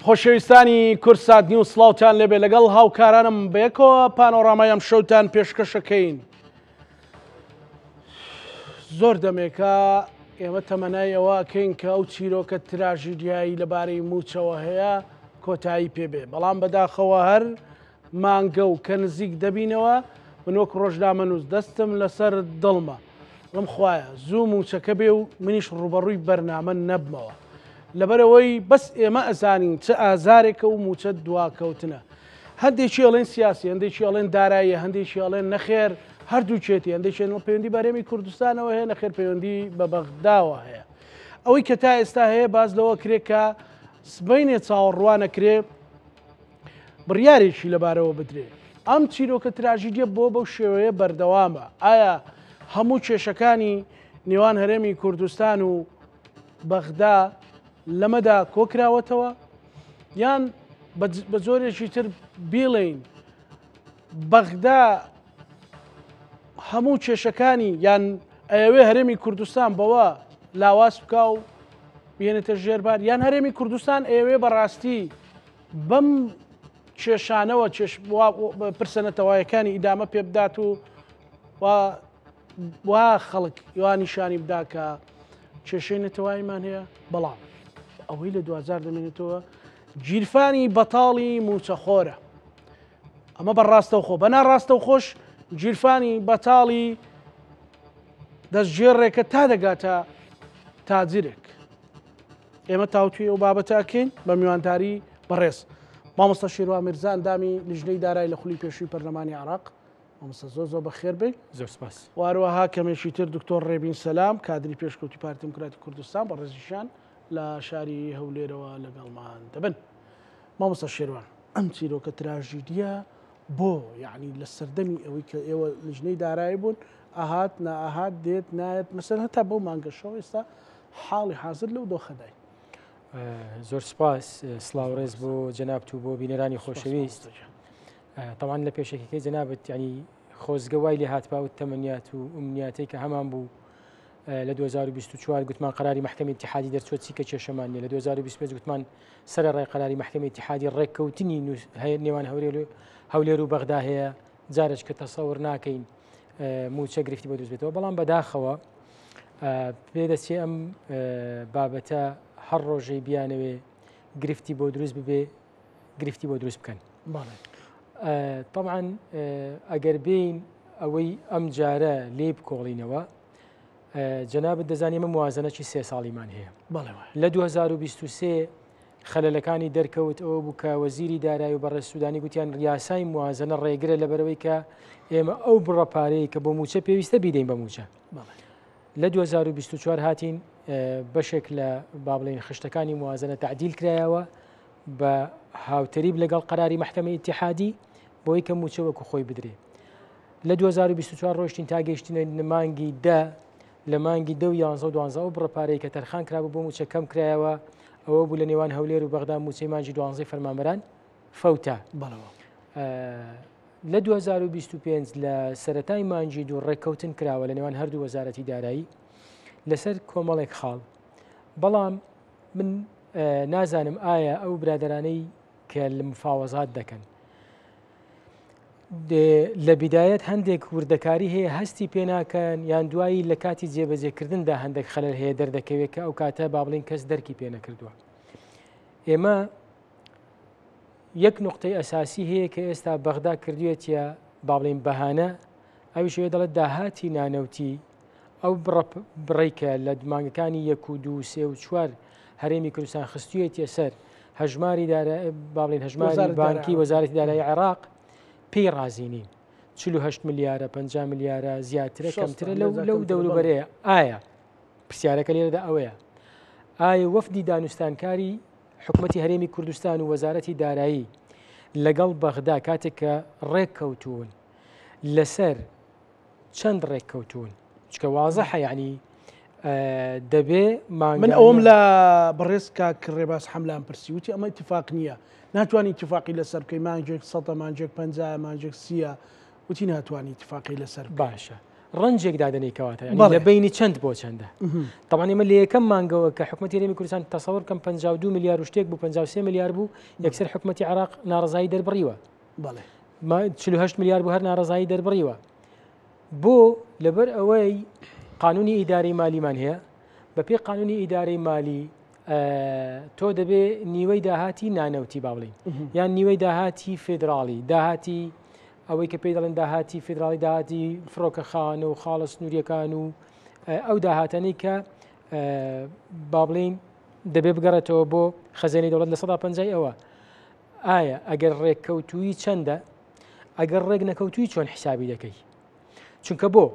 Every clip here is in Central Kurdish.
خۆشەویستانی کوردسات نیوز سڵاوتان لێبێ لەگەڵ هاوکارانم بەیەکەوە پانۆڕامای ئەم شەوتان پێشکەشەکەین. زۆر دەمێکە ئێمە تەمەنای ئەوە ئەکەین کە ئەو چیرۆکە تراژیدیایی لەبارەی مووچەوە هەیە کۆتایی پێبێ بەڵام بەداخەوە هەر مانگە و کە نزیک دەبینەوە من وەک ڕۆژنامەنووس دەستم لەسەر دڵمە ئەڵێم خوایە زوو مووچەکە بێ و منیش ڕووبەڕووی بەرنامە نەبمەوە لەبەرئەوەی بەس ئێمە ئەزانین چ ئازارێکە و مووچە دواکەوتنە هەندێکی ئەڵێن سیاسی هەندێکی ئەڵێن داراییە هەندێکی ئەڵێن نەخێر هەردووکێتی هەندێکی پەیوەندی بە هەرێمی کوردستانەوە هەیە نەخێر پەیوەندی بە بەغداوە هەیە ئەوەی کە تا ئێستا هەیە باز لەوە کرێ کە سبەینێ چاوەڕوانەکرێ بڕیارێکی لەبارەوە بدرێ. ئەم چیرۆکە تراژیدیە بۆ بەو شێوەیە بەردەوامە؟ ئایا هەموو کێشەکانی نێوان هەرێمی کوردستان و بەغدا لەمەدا کۆکراوەتەوە؟ یان بە جۆرێکی تر بیڵێین بەغدا هەموو کێشەکانی یان ئەیەوێ هەرێمی کوردستان بەوە لاواز بکا و بێنێتە ژێربار یان هەرێمی کوردستان ئەیەوێ بەڕاستی بەم کێشانەوە کێش پرسە نەتەوایەکانی ئیدامە پێ بدات و وا خەڵک وا نیشانی بدا کە کێشەی نەتەواییمان هەیە بەڵام ئەوەی لە دوجار دەمێنێتەوە گیرفانی بەتاڵی موچەخۆرە ئەمە بە ڕاستەوخۆ بە ناڕاستەوخۆش گیرفانی بەتاڵی دەستگێڕێکە تا دەگاتە تاجرێک ئێمە تاوتوێی ئەو بابەتە ئەکەین بە میوانداری بەڕێز مامۆستا شێروا میرزا ئەندامی لیژنەی دارایی لە خولی پێشووی پەرلەمانی عێراق مامۆستا زۆر زۆر بەخێر بێی زۆر سپاس واروەها کەمێکی تر دکتۆر ڕێبین سەلام کادری پێشکەوتی پارتی دیموکراتی کوردستان بەڕێزیشیان لە شاری هەولێرەوە لەگەڵمان دەبن مامۆستا شێروان ئەم چیرۆکە تراژیدیە بۆ یعنی لە سەردەمی ئەوەی کە ئێوە لیژنەی دارایی بوون ئەهات نائەهات دێت نایەت مەسەر هەتا بەو مانگەشەوە ئێستا حاڵی حازر لەو دۆخەداین. زۆر سپاس سڵاو ڕێز بۆ جەنابت و بۆ بینەرانی خۆشەویست تەوان لە پێشەکەی جەنابت ینی خۆزگە وای لێ هاتبا و تەمەنیات و ئومنیاتەی کە هەمان بوو لە 2024 گوتمان قراری محکمە اتحادی دەرچوە چی کە کێشەمان نیە لە 2025 گوتمان سەر ڕێ قراری محکمە اتحادی ڕێککەوتنی نێوان هەولێر و هەولێر و بەغدا هەیە جارێک کە تەسەور ناکەین موچە گرفتی بۆ دروست بێتەوە بەڵام بەداخەوە پێدەچێ ئەم بابەتە هەر ڕۆژەی بیانەوێ گرفتی بۆ دروست ببێ گرفتی بۆ دروست بکەن طبعا ئەگەر بین ئەوەی ئەم جارە لێ بکۆڵینەوە جەنابەت دەزانانی ئمە موازنەی سێ ساڵیمان هەیە لە 2023 خەلەلەکانی دەرکەوت ئەوە بوو کە وەزیری دارایی و بەڕێز سوودانی گوتیان یاسای موازنە ڕێگرە لەبەرەوەی کە ئێمە ئەو بڕە پارەیە کە بۆ مووچە پێویستە بیدەین بە مووچە. لە 2024 هاتین بەشێک لە با بڵێین خشتەکانی موازنە تعدیل کرایەوە بە هاوتەریب لەگەڵ قەراری مەحکەمەی ئیتیحادی بۆی کە مووچە وەکو خۆی بدرێ. لە 2024 ڕۆشتین تا گەیشتینە مانگی دە لە مانگی دە و یانزە و دوانزە ئەو بڕە پارەی کە تەرخان کرابوو بۆ مووچە کەم کرایەوە، ئەوە بوو لە نێوان هەولێر و بەغدا مووچەی مانگی دوانزەی فەرمانبەران فەوتا. بەڵێ. لە 2025 لە سەرەتای مانگی دوو ڕێککەوتن کراوە لە نێوان هەردوو وەزارەتی دارایی لەسەر کۆمەڵێک خاڵ بەڵام من نازانم ئایا ئەو برادەرانەی کە لە مفاوەزات دەکەن لە بیدایەت هەندێک وردەکاری هەیە هەستی پێناکەن یان دوایی لە کاتی جێبەجێکردندا هەندێک خەلەل هەیە دەردەکەوێت کە ئەو کاتە با بڵین کەس دەرکی پێ نەکردووە ئێمە یەک نقطەی ئەساسی هەیە کە ئێستا بەغدا کردوێتە با بڵین بەهانە ئەویش دەڵێت داهاتی نانەوتی ئەو بڕە بڕەی کە لە مانگەکانی یەک و دوو و سێ و چوار هەرێمی کوردستان خستویەتیە سەر هەژماری دارا با بڵێین هەژماری وەزارەتی بانکی دارایی. وەزارەتی دارایی عێراق پێی ڕازی نین 48 ملیارە 50 ملیارە زیاترە شەستە، کەمترە لەو هەندێک لەو کەمترە، بەڵێ. دەوروبەرەیە ئایا پرسیارەکە لێرەدا ئەوەیە ئایا وەفدی دانوستانکاری حکومەتی هەرێمی کوردستان و وەزارەتی دارایی لەگەڵ بەغدا کاتێک کە ڕێک کەوتوون لەسەر چەند ڕێککەوتوون چکە وازحە یعنی دەبێ من ئەوم لە بەڕێز کاک ڕێباز حەملان پرسی وتی ئەمە اتفاق نییە ناتوانانی اتفاقی لەسەر بکەی مانگێک سەدە مانجێک پ مانجێک سیە وتی ناتوانانی اتفاقی لەسەر باشە. range ێک دادەنێی کەواتە یعنی لە بینی چەند بۆ چەندە طبعا ئێمە لە یەکەم مانگەوە کە حکوومەتی هەرێمی کوردستان تەسەور کەم 52 میلیار و شتێک بوو 53 میلیار بوو یەکسەر حکوومەتی عێراق ناڕەزایی دەربڕیوە بەڵێ 48 میلیار بوو هەر ناڕەزایی دەربڕیوە بۆ لەبەر ئەوەی قانونی ئیدارەی مالیمان هەیە بەپێی قانونی ئیدارەی مالی تۆ دەبێ نیوەی داهاتی نانەوتی با بڵین یان نیوەی داهاتی فیدراڵی داهاتی ئەوەی کە پێی دەڵێن داهاتی فیدراڵی داهاتی فڕۆکەخانە و خاڵە سنووریەکان و ئەو داهاتەنەی کە با بڵین دەبێ بگەڕێتەوە بۆ خەزێنەی دەوڵەت 50% ئەوە ئایا ئەگەر ڕێککەوتووی چەندە ئەگەر ڕێک نەکەوتووی چۆن حیسابی دەکەی چونکە بۆ؟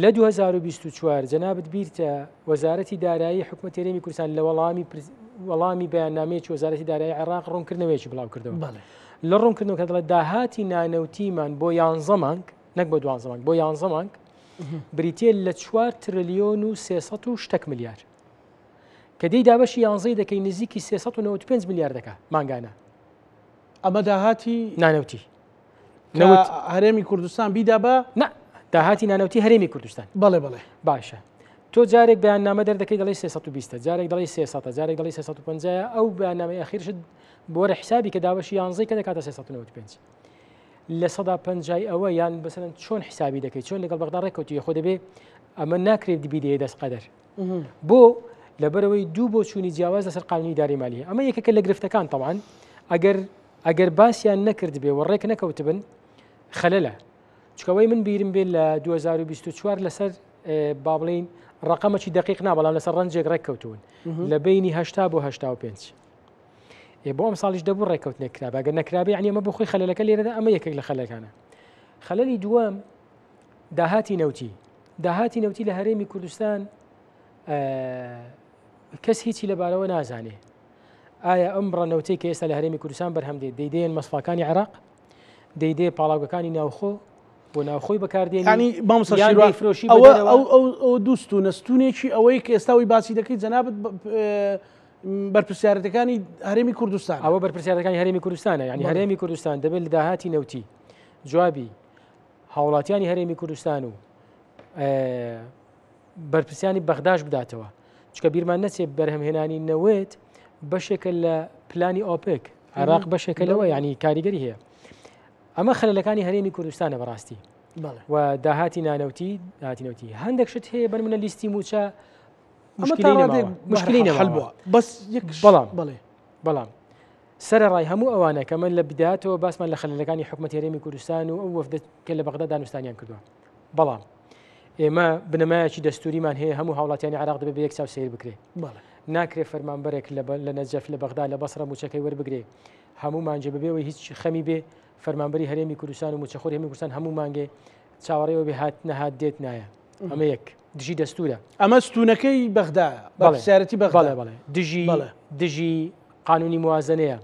لە 2024 جەنابت بیرتە وەزارەتی دارایی حکومەتی هەرێمی کوردستان لە وەڵامی وەڵامی بەیاننامەیەکی وەزارەتی دارایی عێراق ڕوونکردنەوەیەکی بڵاو کردەوە لە ڕوونکردنەوە دەڵێت داهاتی نانەوتیمان بۆ یانزە مانگ نەک بۆ دوانزە مانگ بۆ یانزە مانگ بریتە لە 4 ترلیۆن و 300 و شتەک ملیار کە دەی دابەشی یانزەی دەکەی نزیکی 395 ملیار دەکا مانگانە ئەمە داهاتی نانەوتی نەوت هەرێمی کوردستان بیدا بە نا داهاتی نانەوتی هەرێمی کوردستان بەڵێ بەڵێ باشە تۆ جارێک بەیاننامە دەردەکەی دەڵی 320 جارێک دەڵی 300 جارێک دەڵی 350 ئەو بەیاننامەی ئەخیرشت بۆرە حسابی کە دابەشی یانزەی کە دەکاتە 395 لە سەدا پەنجای ئەوە یان بەسەرەن چۆن حسابی دەکەی چۆن لەگەڵ بەغدا ڕێککەوتی خۆ دەبێ ئەمە ناکرێت بیدەیە دەست قەدەر بۆ لەبەرەوەی دوو بۆ چوونی جیاواز لەسەر قانونی داری مالی ئەمە یەکێکە لە گرفتەکان تەوان ئەگەر ئەگەر باسیان نەکردبێ و ڕێک نەکەوتبن خەلەلە چونکە ئەوەی من بیرم بێت لە 2024 لەسەر با بڵین ڕقەمەکی دقیق نا بەڵام لەسەر range ێک ڕێک کەوتون لە بینی 80 بۆ 85 ئێ بۆ ئەم ساڵیش دەبوو ڕێککەوتنێک کرابا گەر نەکرابێ یعنی ئەمە بۆ خۆی خەلەلەکە لێرەدا ئەمە یەکێک لە خەلەکانە خەلەلی دووەم داهاتی نەوتی داهاتی نەوتی لە هەرێمی کوردستان کەس هیچی لەبارەوە نازانێ ئایا ئەم بڕە نەوتەی کە ئێستا لە هەرێمی کوردستان بەرهەم دێت دەیدەیەن مەسفاکانی عێراق دەیدێ پاڵاوگەکانی ناوخۆ بۆ ناوخۆی بەکاردێنی ینی مامۆستا یان شیروان دەیفرۆشی بە ئەوە دەرەوە؟ ئەو ئەو ئەو دوو ستونە ستونێکی ئەوەی کە ئێستا ئەوی باسی دەکەی جەنابت بەرپرسیارەتەکانی هەرێمی کوردستان ئەوە بەرپرسیارەکانی هەرێمی کوردستانە یعنی بەڵێ. هەرێمی کوردستان دەبێت لە داهاتی نەوتی جوابی هاوڵاتیانی هەرێمی کوردستان و بەرپرسانی بەغداش بداتەوە چکە بیرمان نەچێت بەرهەمهێنانی نەوت بەشێکە لە پلانی ئۆپێک عێراق بەشێکە لەوە ینی کاریگەری هەیە ئەمە خەلەکانی هەرێمی کوردستانە بەڕاستی و داهاتی نانەوتی داهاتی نەوتی هەندێک شت هەیە بەرمنە لیستی موچە مشکلی نەماوە بەس بەڵام بەڵێ بەڵام سەرەڕای هەموو ئەوانە کە من لە بدایەتەوە باسمان لە خەلەکانی حکوومەت هەرێمی کوردستان و ئەو وەفدە کە لە بەغدا دانوستانیان کردووە بەڵام ئێمە بنەمایەکی دەستوریمان هەیە هەموو هاوڵاتیانی عێراق دەبێت بە یەک چاو سەیر بکرێ ناکرێ فەرمانبەرێک لە نەجەف لە بەغدا لە بەسرە موچەکەی وەربگرێ هەموو مانجێ بەبێەوەی هیچ خەمی بێ فەرمانبەری هەرێمی کوردستان و موچەخۆری هەرێمی کوردستان هەموو مانگێ چاوەڕێەوە بێ هات نەهات دێت نایە ئەمە یەک دژی دەستورە ئەمە ستونەکەی بەغدا بەرپرسیارەتی بەغدا بەڵێ بەڵێ دژی دژی قانونی موازنەیە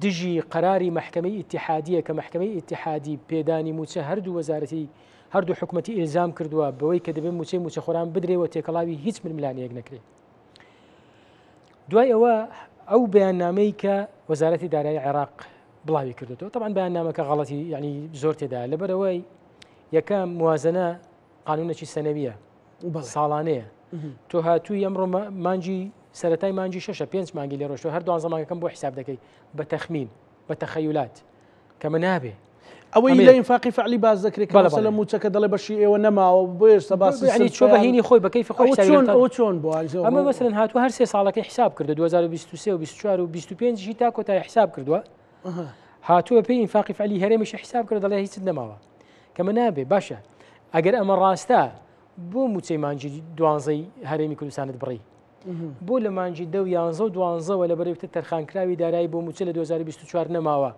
دژی قەراری مەحکەمەی ئیتیحادییە کە مەحکەمەی ئیتیحادی پێدانی مووچە هەردوو وەزارەتی هەردوو حکومەتی ئیلزام کردووە بەوەی کە دەبێت مووچەی مووچەخۆران بدرێ و تێکەڵاوی هیچ ململانێیەک نەکرێ. دوای ئەوە ئەو بەیاننامەی کە وەزارەتی دارایی عێراق بڵاوی کردوەوە طبعا بەیاننامەکە غەڵەتی یعنی زۆر تێدا لەبەرەوەی یەکەم موازنە قانونێکی سەنەویە ساڵانەیە تۆ هاتووی ئەمڕۆ مانگی سەتای مانگی شەشە پێنج مانگی لێ ڕۆشتۆ هەر دوانزە مانگەکەم بۆ حیساب دەکەی بە تەخمین بە تەخەیولات کە من نابێ ئەوەی لە ئینفاقی فعلی باس دەکرێت کە مەسەلە مووچەکە دەڵێ بەشی ئێوە نەماوە بۆ ئێستا باسی ینی چۆ بە هینی خۆی بە کەیفی خۆی چۆن ئەوە چۆن بۆ ئەمە مەسەلەن هاتووە هەر سێ ساڵەکەی حساب کردو 2023 و 24 و 25 ژی تا کۆتایی حساب کردووە هاتووە پێی ئینفاقی فعلی هەرێمیشی حساب کرد دەڵێ هیچت نەماوە کە من نابێ باشە ئەگەر ئەمە ڕاستە بۆ موچەی مانگی دوانزەی هەرێمی کوردستانت بڕی بۆ لە مانگی دە و یانزە و دوانزەوە لە بەرەوتە تەرخانکراوی دارایی بۆ موچە لە 2024 نەماوە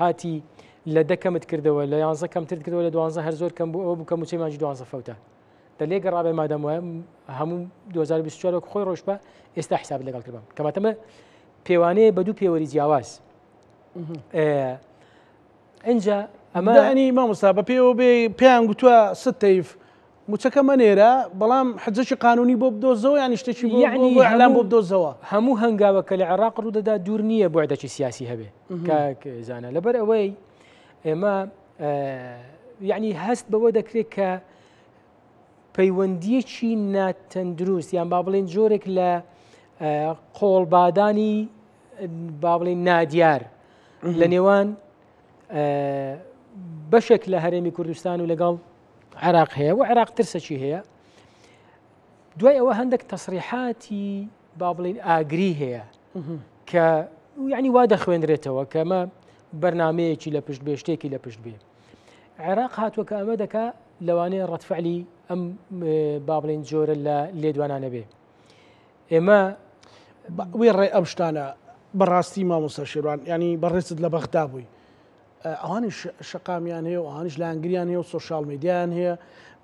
هاتی لە دە کەمت کردەوە لە یانزە کەمتر کردەوە لە دوانزە هەر زۆر کەم بوو ئەوە بوو کە موچەی مانگی دوانزە فەوتە دە لێ گەڕابێ مادەم وایە هەموو 2024 وەک خۆی ڕۆژ بە ئێستا حساب لەگەڵ کردم کەماتەمە پێوانەیە بە دوو پێوەری جیاواز ئینجا ئەمە ینی مامۆستا بە پێوە بێ پێیان گوتووە ست تەیف موچەکە مەنێرە بەڵام حجەکی قانونی بۆ بدۆزەوە یانی شتێکی بۆ یعنی ئەلام بۆ بدۆزەوە هەموو هەنگاوە کە لە عێراق ڕوودەدا دوور نییە بوعدەکی سیاسی هەبێ کاک زانە لەبەر ئەوەی ئێمە یعنی هەست بەوە دەکرێت کە پەیوەندیەکی ناتەندروست یان با بڵێن جۆرێک لە قۆڵبادانی با بڵێن نادیار لە نێوان بەشێک لە هەرێمی کوردستان و لەگەڵ عێراق هەیە و عێراق ترسەکی هەیە دوای ئەوە هەندێک تەسریحاتی با بڵین ئاگری هەیە کە یعنی وا دەخوێنرێتەوە کەمە بەرنمەیەکی لە پشت بێ شتێکی لە پشت بێ عێراق هاتووە کە ئەمە دەکا لەوانەیە ڕەتفعلی ئەم با بڵین جۆرە لە لێدوانانە بێ ئێمە وێ ڕێ ئەم شتانە بەڕاستی مامۆستا شێروان ینی بەڕێزت لە بەغدا بووی ئەوانیش شەقامیان هەیە و ئەوانیش لایەنگریان هەیە و سۆشیال میدیایان هەیە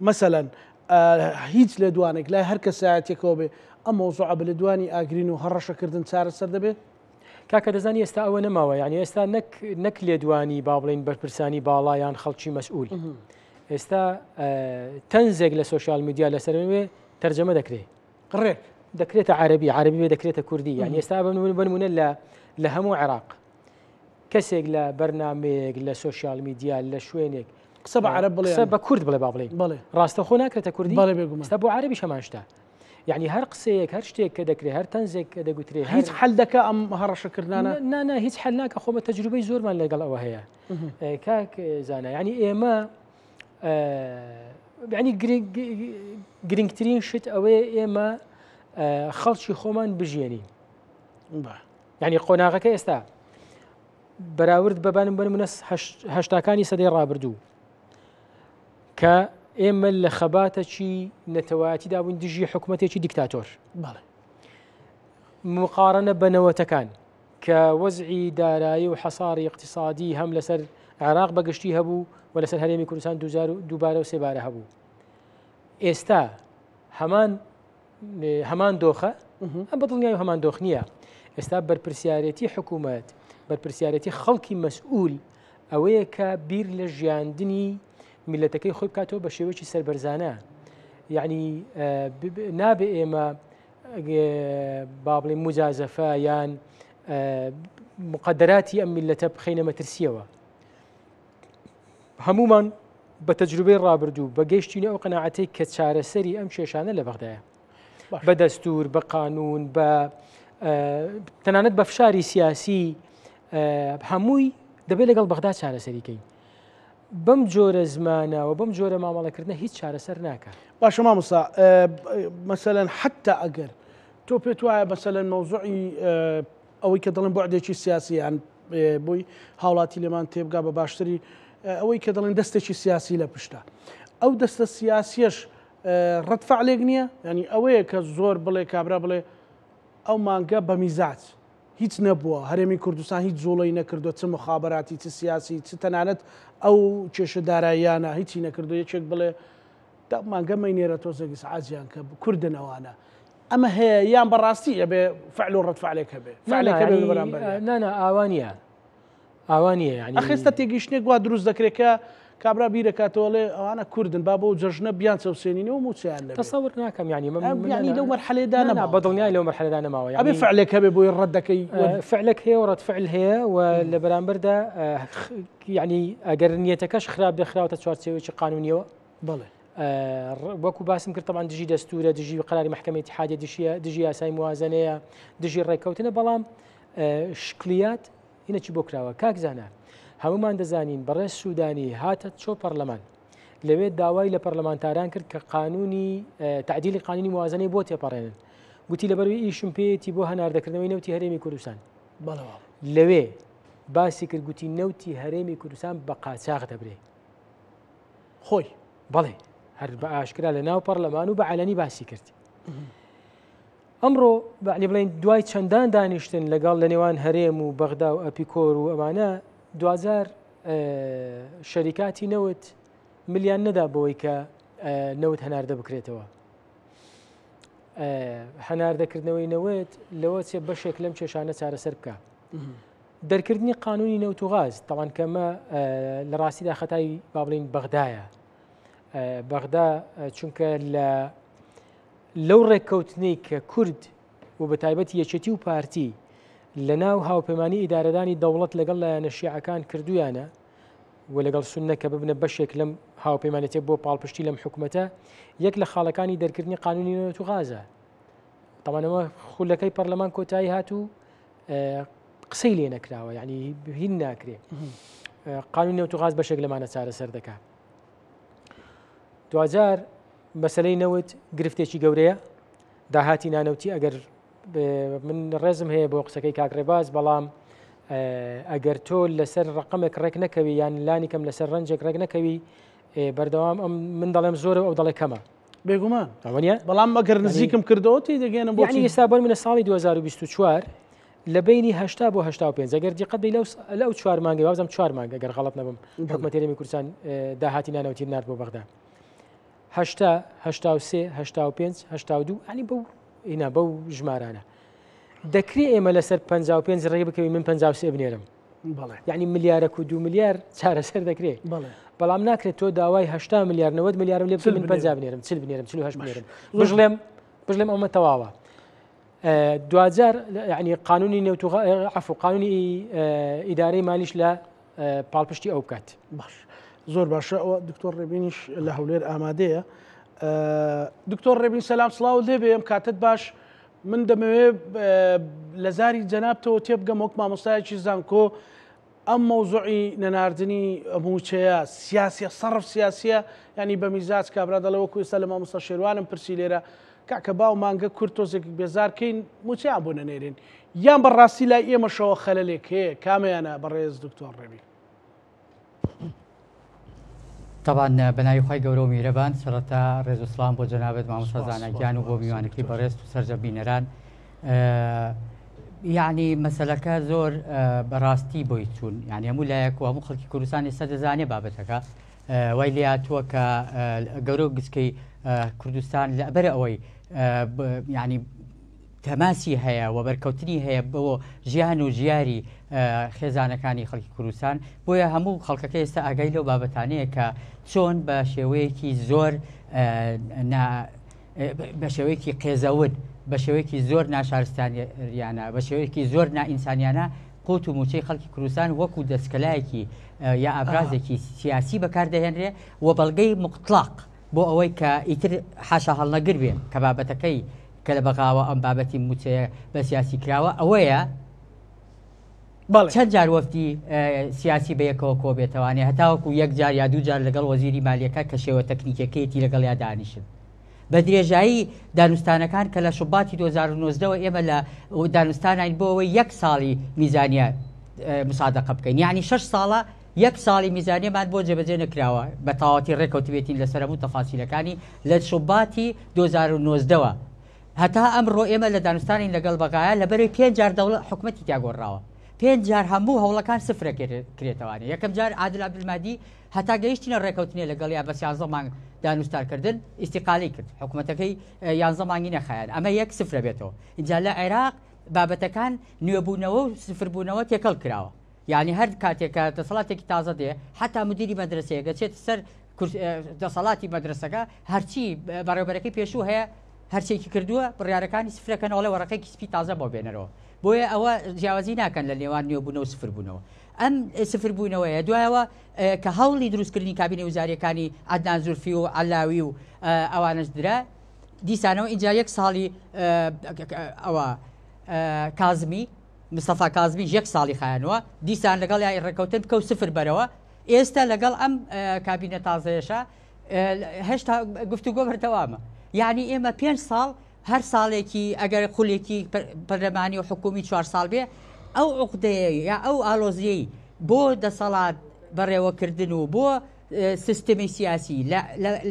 مەسەلەن هیچ لێدوانێک لای هەر کەسایەتێکەوە بێ ئەم مەوزوعە بە لێدوانی ئاگرین و هەڕەشەکردن چارەسەر دەبێت؟ کاکە دەزانی ئێستا ئەوە نەماوە یعنی ئێستا نەک نەک لێدوانی با بڵین بەرپرسانی باڵا یان خەڵکی مەسئول ئێستا تەنزێک لە سۆشیال میدیا لەسەر وێ تەرجەمە دەکرێت ڕێک دەکرێتە عەربی عەربی بێ دەکرێتە کوردی یعنی ئێستا بنمونە لە لە هەموو عێراق کەسێک لە بەرنمەیەک لە سۆشیال میدیا لە شوێنێک قسە بە عەرەب بڵێ قسە بە کورد بڵێ با بڵێین بەڵێ ڕاستەخۆ ناکرێتە کوردی بەڵێ بێگومان ئێستا بۆ عەرەبیش هەمان شتە یعنی هەر قسەیەک هەر شتێک کە دەکرێت هەر تەنزێک کە دەگوترێ هیچ حل دەکا ئەم هەڕەشەکردنانە نا نا هیچ حل ناکە خۆمە تەجروبەی زۆرمان لەگەڵ ئەوە هەیە کاک زانا یعنی ئێمە یعنی گرنگترین شت ئەوەیە ئێمە خەڵکی خۆمان بژیێنین یعنی قۆناغەکە ئێستا بەراورد بە بانم بنمونە هەشتاکانی سەدەی ڕابردوو کە ئێمە لە خەباتەکی نەتەوایەتیدا بووین دژی حکوومەتێکی دیکتاتۆر مقارنە بە نەوەتەکان کە وەزعی دارایی و حەساری اقتصادی هەم لەسەر عێراق بەگشتی هەبوو و لەسەر هەرێمی کوردستان دووجار و دووبارە و سێبارە هەبوو ئێستا هەمان هەمان دۆخە ئەم بەدڵنیای هەمان دۆخ نییە ئێستا بەرپرسیارەتی حکوومەت بەرپرسیارەتی خەڵکی مەسئول ئەوەیە کە بیر لە ژیاندنی میلەتەکەی خۆی بکاتەوە بە شێوەیەکی سەربەرزانە یعنی نابێ ئێمە با بڵێ مجازەفە یان مقدراتی ئەم میلەتە بخینە مەترسیەوە هەمومان بە تەجروبەی ڕابردوو بە گەیشتینە ئەو قەناعەتەی کە چارەسەری ئەم کێشانە لە بەغدایە بە دەستور بە قانون بە تەنانەت بە فشاری سیاسی هەمووی دەبێت لەگەڵ بەغدا چارەسەریکەین بەم جۆرە زمانەوە بەم جۆرە مامەڵەکردنە هیچ چارەسەر ناکە باشە مامۆستا مەسەلەن حتا ئەگەر تۆ پێت وایە مەسەلەن مەوزوعی ئەوەی کە دەڵێن بەعدێکی سیاسی یان بۆی هاوڵاتی لێمان تێبگا بە باشتری ئەوەی کە دەڵێن دەستێکی سیاسی لە پشتە ئەو دەستە سیاسیەش ڕەت فعلێک نییە ینی ئەوەیە کە زۆر بڵێ کابرا بڵێ ئەو مانگە بە میزاج هیچ نەبووە هەرێمی کوردستان هیچ جوڵەی نەکردو چ مخابراتی چ سیاسی چ تەنانەت ئەو کێشە داراییانە هیچی نەکردو یەکێک بڵێ مانگە مەینێرە تۆزێک ئیسعاجیان کە کوردن ئەوانە ئەمە هەیە یان بەڕاستی ئەبێ فعل و ڕەد فعلێک هەبێ فعلێک هەبێ لە بەرامبەر نا نا ئاوا نییە ئاوا نییە یعنی ئەخ ئێستا تێگەیشتنێک وا دروست دەکرێت کە کابرا بیرەکاتەوە ئەڵێ ئەوانە کوردن با بۆ جەژنە بیان چەوسێنینەوە مووچەیان نەبێ تەسەور ناکەم یعنی من ئەم یعنی لەو مەرحەلەیەدا نا نا نەماوە بە دڵنیای لەو مەرحەلەدا نەماوە ئەبێ یعنی فعلێک هەبێ بۆی ڕەد دەکەی آه، فعلێک هەیە و ڕەد فعل هەیە و لە بەرامبەردا آه، خ- یعنی ئەگەر نیەتەکەش خراپ بێ خراوەتە چوارچێوەیەکی قانونیەوە بەڵێ وەکو باسم کرد تەبعەن دژی دەستورە دژی قەراری مەحکەمەی ئیتیحادیە دژیە دژی یاسای موازنەیە دژی ڕێککەوتنە بەڵام شکلیات هینەکی بۆ کراوە کاک زانا هەمومان دەزانین بەڕێز سوودانی هاتە چۆ پەرلەمان لەوێ داوای لە پەرلەمانتاران کرد کە قانونی تعدیلی قانونی موازنەی بۆ تێپەڕێنن گوتی لەبەروی ئیشم پێیەتی بۆ هەناردەکردنەوەی نەوتی هەرێمی کوردستان لەوێ باسی کرد گوتی نەوتی هەرێمی کوردستان بە قاچاخ دەبرێ خۆی. بەڵێ هەر بە ئاشکرا لە ناو پەرلەمان و بە عەلەنی باسی کرد. ئەمڕۆ بەعنی بڵین دوای چەندان دانیشتن لەگەڵ لە نێوان هەرێم و بەغدا و ئەپیکۆر و ئەمانە دوجار شەریکاتی نەوت ملیان نەدا بەوەی کە نەوت هەناردە بکرێتەوە. هەناردەکردنەوەی نەوت لەوە چێ بەشێک لەم کێشانە چارەسەر بکە. دەرکردنی قانونی نەوت و غاز تەوان کەمە لە ڕاستیدا خەتای با بڵین بەغدایە بەغدا چونکە لە لەو ڕێککەوتنەی کە کورد و بە تایبەت یەکێتی و پارتی لە ناو هاوپەیمانی ئیدارەدانی دەوڵەت لەگەڵ لایەنە شیعەکان کردویانە و لەگەڵ سوننە کە ببنە بەشێک لەم هاوپەیمانێتیە بۆ پاڵپشتی لەم حکومەتە، یەک لە خاڵەکانی دەرکردنی قانونی نەوت و غازە. تەبعەن ئەوە خولەکەی پەرلەمان کۆتایی هات و قسەی لێ نەکراوە، یعنی هین ناکرێ. قانونی نەوت و غاز بەشێک لەمانە چارەسەر دەکا. دواجار مەسلەی نەوت گرفتێکی گەورەیە، داهاتی نانەوتی ئەگەر من ڕێزم هەیە بۆ قسەکەی کاک ڕێباز بەڵام ئەگەر تۆ لەسەر ڕقمێک ڕێک نەکەوی یان لانی کەم لەسەر ڕەنجێک ڕێک نەکەوی بەردەوام ئەم من دەڵێم زۆرە ئەو دەڵێ کەمە. بێگومان ئەوە نیە؟ بەڵام ئەگەر نزیکم کردەوە تێدەگەێنم بۆ ئێستا بۆ منە ساڵی 2024 لە بینی 80 بۆ 85 ئەگەر دیقەت بی لەو چوار مانگی وازم چوار مانگ ئەگەر غەڵەت نەبم حکومەتی هەرێمی کوردستان داهاتی نانەوتی نارد بۆ بەغدا 80 83 85 82 ینی بەو ئینا بەو ژمارانە دەکرێ ئێمە لەسەر 55 ڕێ بکەوین من 53 بنێرم یعنی ملیارەک و دو ملیار چارەسەر دەکرێت بەڵام ناکرێت تۆ داوای 80 ملیار 90 ملیارم لێ من 50 بنێرم 40 بنێرم 48 بنێرم بژڵێم بژڵێم ئەمە تەواوە دواجار یعنی قانونی نەوت و عفو قانونی ئیدارەی مالیش لە پاڵپشتی ئەو بکات. باش زۆر باشە ئەوە دکتۆر ڕێبینیش لە هەولێر ئامادەیە دکتۆر ڕێبین سەلام سڵاو لێبێ ئەم کاتت باش من دەمەوێ لە زاری جەنابتەوە تێبگەم وەک مامۆستایەکی زانکۆ ئەم مەوزوعی نەناردنی مووچەیە سیاسیە سەرف سیاسیە ینی بە میزاج کابرا دەڵێ وەکو ئێستا لە مامۆستا شێروانم پرسی لێرە کاکە باو مانگە کورد تۆزێک بێزار کەین مووچەیان بۆ نەنێرین یان بەڕاستی لای ئێمەشەوە خەلەلێک هەیە کامەیانە بەڕێز دکتۆر ڕێبین؟ تەبان بە ناوی خوای گەورە و میهرەبان سەرەتا ڕێز و سڵام بۆ جەنابت مامۆستا زانا گیان و بۆ میوانەکەی بەڕێزت و سەرجەم بینەران یعنی مەسەلەکە زۆر بەڕاستی بۆی چوون یعنی هەموو لایەک و هەموو خەڵکی کوردستان ئێستا دەزانێ بابەتەکە وای لێهاتووە کە گەورە و گچکەی کوردستان لە بەر ئەوەی یعنی تەماسی هەیە و بەرکەوتنی هەیە بۆ ژیان و ژیاری خێزانەکانی خەڵکی کوردستان بۆیە هەموو خەڵکەکە ئێستا ئاگای لەو بابەتانەیە کە چۆن بە شێوەیەکی زۆر بە شێوەیەکی قێزەون بە شێوەیەکی زۆر ناشارستانیانە بە شێوەیەکی زۆر نائینسانیانە قوت و موچەی خەڵکی کوردستان وەکو دەستکەلایەکی یا ئابرازێکی سیاسی بەکاردەهێنرێ و بەڵگەی مقتلاق بۆ ئەوەی کە ئیتر حاشا هەڵنەگر بێ کە بابەتەکەی کە لە بەغاوە ئەم بابەتی مووچەیە بە سیاسی کراوە ئەوەیە چەند جار وەفدی سیاسی بە یەکەوە کۆبێتەوانێ هەتاوەکو یەک جار یا دوو جار لەگەڵ وەزیری مالیەکە کە شێوە تەکنیکەکەیەتی لەگەڵ یا دانیشن. بە درێژایی دانوستانەکان کە لە شوباتی 2019ەوە ئێمە لە دانوستانین بۆ ئەوەی یەک ساڵی میزانیە مسادقە بکەین یعنی شش ساڵە یەک ساڵی میزانیەمان بۆ جێبەجێ نەکراوە بە تەواوەتی ڕێکەوتبێتین لەسەر هەموو تەفاسیلەکانی لە شوباتی 2019 وە هەتا ئەمڕۆ ئێمە لە دانوستانین لەگەڵ بەغایا لەبەرەی پێنج جار دەوڵەت حکومەتی تیا گۆڕراوە پێنج جار هەموو هەوڵەکان سفرە کرێتەوانێ یەکەم جار عادل عەبدولمەهدی هەتا گەیشتینە ڕێکەوتنێ لەگەڵیا بە سیانزە مانگ دانوستانکردن ئیستیقالەی کرد حکومەتەکەی یانزە مانگی نەخایان ئەمە یەک سفرە بێتەوە اینجا لە عێراق بابەتەکان نوێبوونەوە و سفربوونەوە تێکەڵ کراوە یانی هەر کاتێک کە دەسەڵاتێکی تازە دێ حتا مدیری مەدرسەیەک دەچێتە سەر دەسەڵاتی مەدرسەکە هەرچی بەڕێوبەرەکەی پێشوو هەیە هەرچێکی کردووە بڕیارەکانی سفرەکەنەوەڵێ وەڕەقێکی سپی تازە بۆ بێنەرەوە بۆیە ئەوە جیاوازی ناکەن لە نێوان نوێبوونەوە سفربوونەوە ئەم سفربوونەوەیە دوایەوە کە هەوڵی دروستکردنی کابینە وزاریەکانی عەدنان زولفی و عەلاوی و ئەوانش درا دیسانەوە ئینجا یەک ساڵی ئەوە کازمی مستەفا کازمیش یەک ساڵی خایانوە دیسان لەگەڵ یای ڕێکەوتن بکە و سفر بەرەوە ئێستا لەگەڵ ئەم کابینە تازەیەشە هێشتا گفتوگۆ بەردەوامە یعنی ئێمە پێنج ساڵ هەر ساڵێکی ئەگەر خولێکی پەرلەمانی و حکومی چوار ساڵ بێ ئەو عقدەیە یا ئەو ئالۆزیەی بۆ دەسەڵات بەڕێوەکردن و بۆ سیستمی سیاسی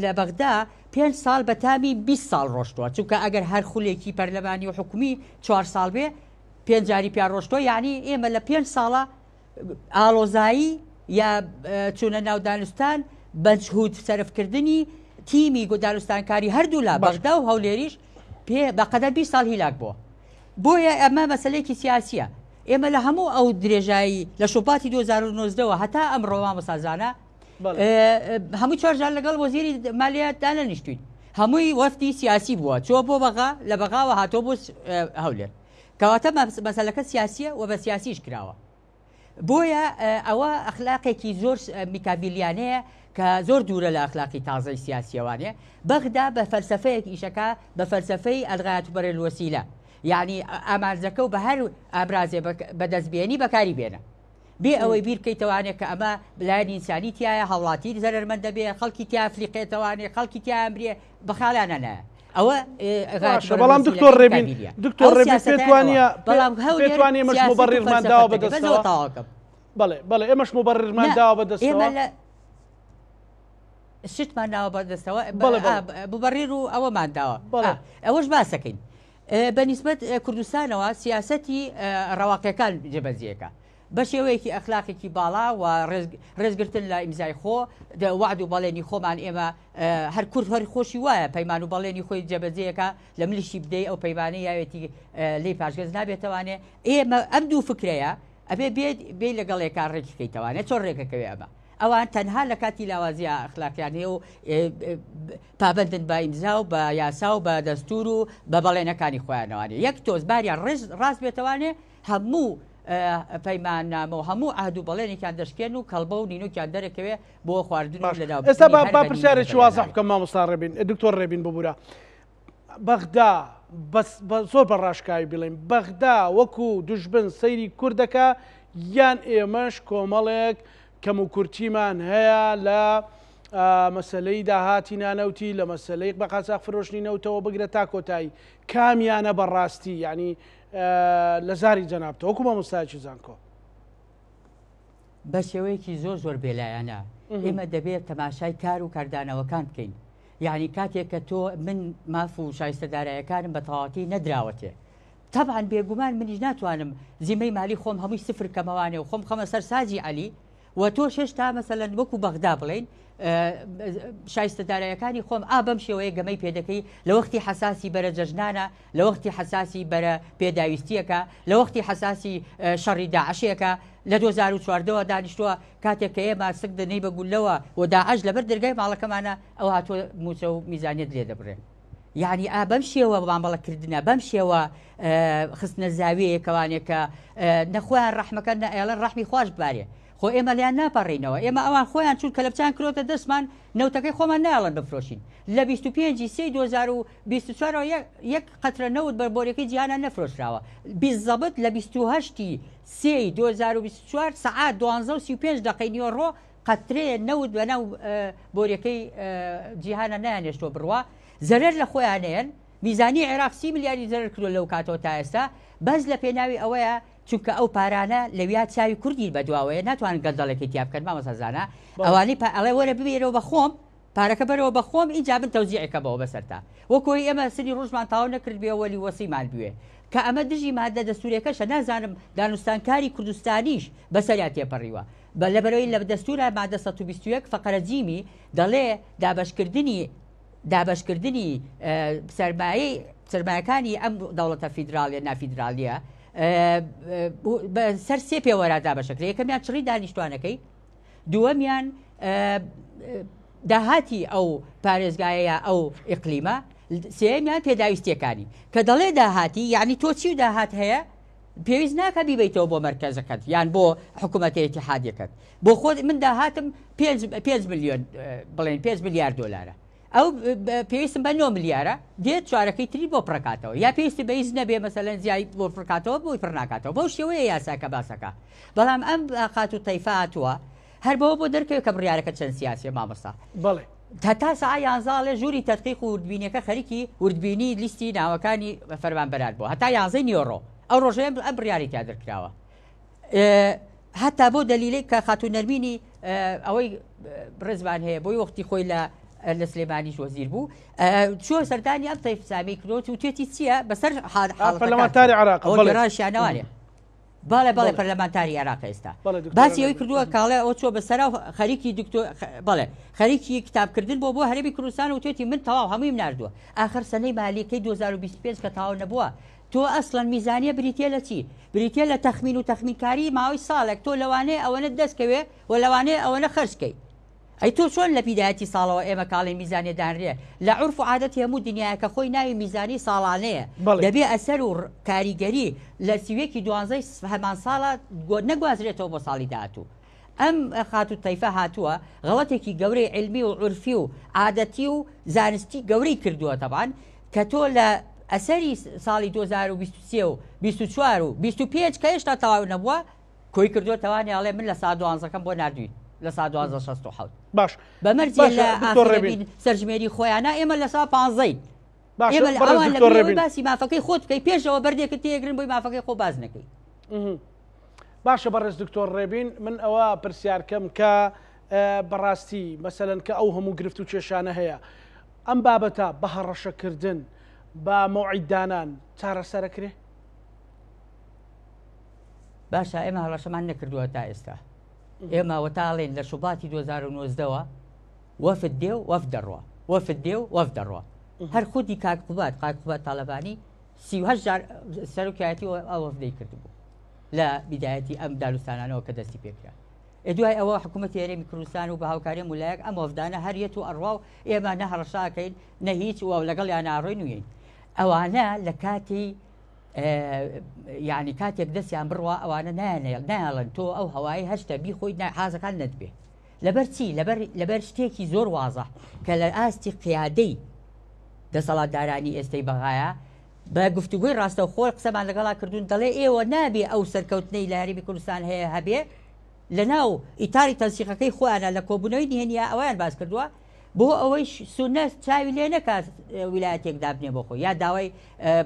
لە بەغدا پێنج ساڵ بە تامی 20 ساڵ ڕۆشتووە چونکە ئەگەر هەر خولێکی پەرلەمانی و حکومی چوار ساڵ بێ پێنج جاری پیا ڕۆشتووە یعنی ئێمە لە پێنج ساڵە ئاڵۆزایی یا چوونە ناو دانوستان بەجهود سەرفکردنی تیمی دانوستانکاری هەردوو لا بەغدا و هەولێریش پێ بەقەدەر 20 ساڵ هیلاک بووە بۆیە ئەمە مەسلەیەکی سیاسیە ئێمە لە هەموو ئەو درێژایی لە شوباتی 2019ەوە هەتا ئەمڕۆ مامۆستا زانا هەموو چوار جار لەگەڵ وەزیری مالیات دانەنیشتوین هەمووی وەفدی سیاسی بووە چۆ بۆ بەغا لە بەغاوە هاتۆ بۆ هەولێر کەواتە مەسەلەکە سیاسیە و بە سیاسیش کراوە. بۆیە ئەوە ئەخلاقێکی زۆر میکاڤیلیانەیە کە زۆر دوورە لە ئەخلاقی تازەی سیاسیەوانێ. بەغدا بە فەلسەفەیەک ئیشەکا، بە فەلسەفەی الغایە تبرر الوسیلە، یانی ئامانجەکە و بە هەر ئامرازێ بەدەست بێنی بەکاری بێنە. بێ ئەوەی بیر بکەیتەوانێ کە ئەمە لایەنی ئینسانی تیایە، هاوڵاتی زەرەرمەند دەبێ، خەڵکی تیا فلیقێتەوانێ، خەڵکی تیا ئەمرێ، بە خاڵیانە نایە. ئەوە باشە بەڵام دکتۆر ڕێبین دکتۆر ڕێبین پێت وانە بەڵام پێت وانە ئێمەش مبەڕیرمان داوە بەدەستەوە بەڵێ بەڵێ ئێمەش مبەڕیرمان داوە بەدەستەوە شتمان ناوە بەدەستەوە مبەڕیر و ئەوەمان داوە ئەوەش باسەکەین بە نیسبەت کوردستانەوە سیاسەتی ڕەواقیەکان جێبەجێکە بە شێوەیەکی ئەخلاقێکی باڵا و ڕێزگرتن لە ئیمزای خۆ، وەعد و بەڵێنی خۆمان ئێمە هەر کورد هەر خۆشی وایە پەیمان و بەڵێنی خۆی جێبەجێیەکا لە ملیشی بدەی ئەو پەیمانەی یاوێتی لێی پاشگەز نابێتەوانێ ئێمە ئەم دوو فکرەیە ئەبێ بێت بێ لەگەڵێکا ڕێکی کەیتەوانێ چۆن ڕێکەکەوێ ئەمە ئەوان تەنها لە کاتی لاوازیە ئەخلاقیان هەیە و پابەندن بە ئیمزا و بە یاسا و بە دەستور و بە بەڵێنەکانی خۆیانەوانێ یەک تۆز باریان ڕێز ڕاست بێتەوانێ هەموو پەیماننامە و هەموو عەهد و بەڵێنێکیان دەشکێن و کەڵبە و نینۆکیان دەرەکەوێ بۆ خواردن و لەناوبردنی ئێستا با هەر با غەنیمەتێک پرسیارێکی لەلایەن وازح بکەم مامۆستا ڕێبین دکتۆر ڕێبین ببورە بەغدا بەس بە زۆر بە ڕاشکاوی بڵێین بەغدا وەکو دوژمن سەیری کورد دەکا یان ئێمەش کۆمەڵێک کەم و کورتیمان هەیە لە مەسەلەی داهاتی نانەوتی لە مەسەلەی بە قاچاخ فرۆشتنی نەوتەوە بگرە تا کۆتایی کامیانە بەڕاستی یعنی لە زاری جەنابتەوە وەکو مامۆستایەکی زانکۆ. بە شێوەیەکی زۆر زۆر بێلایەنە ئێمە دەبێت تەماشای کار و کاردانەوەکان بکەین یعنی کاتێک کە تۆ من ماف و شایستە دارایەکانم بە تەواوەتی نەدراوەتێ تەبعەن بێگومان منیش ناتوانم زیمەی مالی خۆم هەمووی سفر کەمەوانێ و خۆم خەمە سەر ساجی عەلی و تۆش هێشتا مەسەلەن وەکو بەغدا بڵێین شایستە دارایەکانی خۆم ئا بەم شێوەیە گەمەی پێدەکەی لە وەختی حەساسی بەرە جەژنانە لە وەختی حەساسی بەرە پێداویستیەکە لە وەختی حەساسی شەڕی داعشێکە لە 2014ەوە دانیشتووە کاتێک کە ئێمە سک دەنەی بە گولەوە و داعش لەبەر دەرگای ماڵەکەمانە ئەو هاتووە موچە و میزانیت لێ دەبڕێ یعنی ئا بەم شێوە مامەڵەکردنە بەم شێوە خستنە زاویەیەکەوانێ کە نەخۆیان ڕەحمەکە نە ئێڵێن ڕەحمی خواش ببارێ خۆ ئێمە لیان ناپەڕینەوە ئێمە ئەوان خۆیان چون کەلەپچیان کرۆتە دەستمان نەوتەکەی خۆمان نایەڵن بفرۆشین لە 25 سێی 2024 یەک قەترە نەوت بە بۆریەکەی جیهانە نەفرۆشراوە بیزەبت لە 28 سێی 2024 سەعات 12 و 35 دقەی نیوەڕۆ قەترەیە نەوت بەناو بۆریەکەی جیهانە نایانێشتوە بڕوا زەرەر لە خۆیانەیەن میزانی عێراق سی ملیاری زەرەر کردوە لەو کاتەوە تا ئێستا بەس لە پێناوی ئەوەیە چونکە ئەو پارانە لەویا چاوی کوردی بەدواوەیە ناتوانن گەندەڵێکی تیا بکەن مامۆستا زانا ئەوانەی پا ئەڵێ وەرە ببێرەوە بە خۆم پارەکە بەرەوە بە خۆم ئینجا من تەوزیعەکەمەوە بەسەرتا وەکۆی ئێمە سنی ڕۆژمان تاو نەکرد بێ وەلی وەسیمان بوێ کە ئەمە دژی مادە دەستورەکەشە نازانم دانوستانکاری کوردستانیش بەسەریا تێپەڕیوە بە لەبەرەوەی لە دەستورە مادە 121 فقرە جیمی دەڵێ دابەشکردنی دابەشکردنی سەرمایەی سەرمایەکانی ئەم دەوڵەتە فیدراڵیە نافیدراڵیە سەر سێ پێوەرا دابەشەکرێ یەکەمیان چڕی دانیشتوانەکەی دووەمیان داهاتی ئەو پارێزگایە ئەو ئیقلیمە سێمیان پێداویستیەکانی کە دەڵێ داهاتی یعنی تۆ چی و داهات هەیە پێویست ناکە بیبیتەوە بۆ مەرکەزەکەت یان بۆ حکوومەتە ئیتیحادیەکەت بۆ خۆت من داهاتم 5 میلیۆن بڵێن 5 میلیارد دلارە ئەو پێویستم بە 9 ملیارە دێت چوارەکەی تری بۆ پڕکاتەوە یا پێویستی بە هیچ نەبێ مەسەلەن زیای بۆ پڕکاتەوە بۆی پڕ ناکاتەوە بەو شێوەیە یاساکە باسەکە بەڵام ئەم خاتوو تەیفە هاتووە هەر بەوە بۆ دەرکەوێت کە بڕیارەکە چەند سیاسیە مامۆستا بەڵێ هەتا سەعا یانزاڵێ ژووری تەدقیق و وردبینیەکە خەریکی وردبینی لیستی ناوەکانی فەرمانبەران بووە هەتا یانزەی نیوەڕۆ ئەو ڕۆژەیە ئەم بڕیاری تیا دەرکراوە هەتا بۆ دەلیلێک کە خاتوو نەرمینی ئەوەی ڕێزمان هەیە بۆی وەختی خۆی لە لە سلێمانیش وەزیر بوو چوە سەردانی ئەم تەیف سامی کرۆت و توێتی چییە بەسەر پەرلەمانتاری عراق ڕاشیانەوانێ بەڵێ بەڵێ پەرلەمانتاری عێراق ئێستا باسی ئەوی کردووە کاڵێ ئەو چوە بەسەرا خەریکی دکتۆر بەڵێ خەریکی کتابکردن بۆ بۆ هەرێمی کوردستان و توێتی من تەواو هەموویم ناردووە ئاخر سەنەی مالیەکەی 2025 کە تەواو نەبووە تۆ ئەسڵەن میزانیە بریتیە لە چی؟ بریتیە لە تەخمین و تەخمینکاری ماوەی ساڵێک تۆ لەوانەیە ئەوەنەت دەست کەوێ و لەوانەیە ئەوەنە خەرج کەی. ئەی تۆ چۆن لە بیدایەتی ساڵەوە ئێمە کاڵێن میزانیە دانرێ لە عورف و عادەتی هەموو دنیایە کە خۆی ناوی میزانی ساڵانەیە دەبێ ئەسەر و کاریگەری لە سیوەکی دوانزەی هەمان ساڵە نەگوازرێتەوە بۆ ساڵی داهاتوو ئەم خاتوو تەیفە هاتووە غەڵەتێکی گەورەی علمی و عورفی و عادەتی و زانستی گەورەی کردووە تەبان کە تۆ لە ئەسەری ساڵی 2023 و 24 و 25 کە هێشتا تەواو نەبووە کۆی کردووە تەوانی ئەڵێ من لە سا دوانزەکەم بۆ ناردووی لە سا دوانزە 67 باش بە مەرجێ باشە لە دکتۆر ئاخرە ڕێبین بین سەرژمێری خۆیانە ئێمە لە سا پانزەین باشە ئێمە لە بەڕێز ئەوان لە دکتۆر بری ئەوەی ڕێبین باسی مافەکەی خۆت بکەی پێشەوە بەردێکت تێگرن بۆی مافەکەی خۆ باز نەکەی. مهم. باشە بەڕێز دکتۆر ڕێبین من ئەوە پرسیارکەم کە بەڕاستی مەسەلەن کە ئەو هەموو گرفت و کێشانە هەیە ئەم بابەتە بە هەڕەشەکردن بە مەوعید دانان چارەسەرەکرێ؟ باشە ئێمە هەڕەشەمان نەکردووە تا ئێستا ئێمە وەتاڵێن لە شوباتی 2019ەوە وەفد دێ و وەفد دەڕوا وەفد دێ و وەفد دەڕوا هەر خودی کاک قوباد کاک قوباد تاالبانی 38 جار سەرۆکایەتی ئەو وەفدەی کردبوو لە بیدایەتی ئەم دانوستانانەوە کە دەستی پێکرا دوای ئەوە حکوومەتی هەرێمی کوردستان و بە هاوکاری مولایەک ئەم وەفدانە هەریەت و ئەڕوا و ئێمە نە هەڕەشاکەین نە هیچ و لەگەڵ یان ناڕۆین وین ئەوانە لە کاتی یعنی کاتێک دەستیان بڕوا ئەوانە نایانێڵن تۆ ئەو هەوایی هەشتە بیخۆی حازەکان نەتبێ لەبەر چی لەبەر لەبەر شتێکی زۆر وازە کە لە ئاستی قیادەی دەسەڵاتدارانی ئێستەی بەغایە بە گفتوگۆی ڕاستەوخۆ قسەمان لەگەڵا کردوون دەڵێ ئێوە نابێ ئەو سەرکەوتنەی لە هەرێمی کوردستان هەیە هەبێ لەناو ئیتاری تەنسیقەکەی خۆیانە لە کۆبوونەوەی نهێنیە ئەویان باس کردووە بۆ ئەوەی سونە چاوی لێ نەکات ویلایەتێک دابنێ بۆ خۆی یا داوای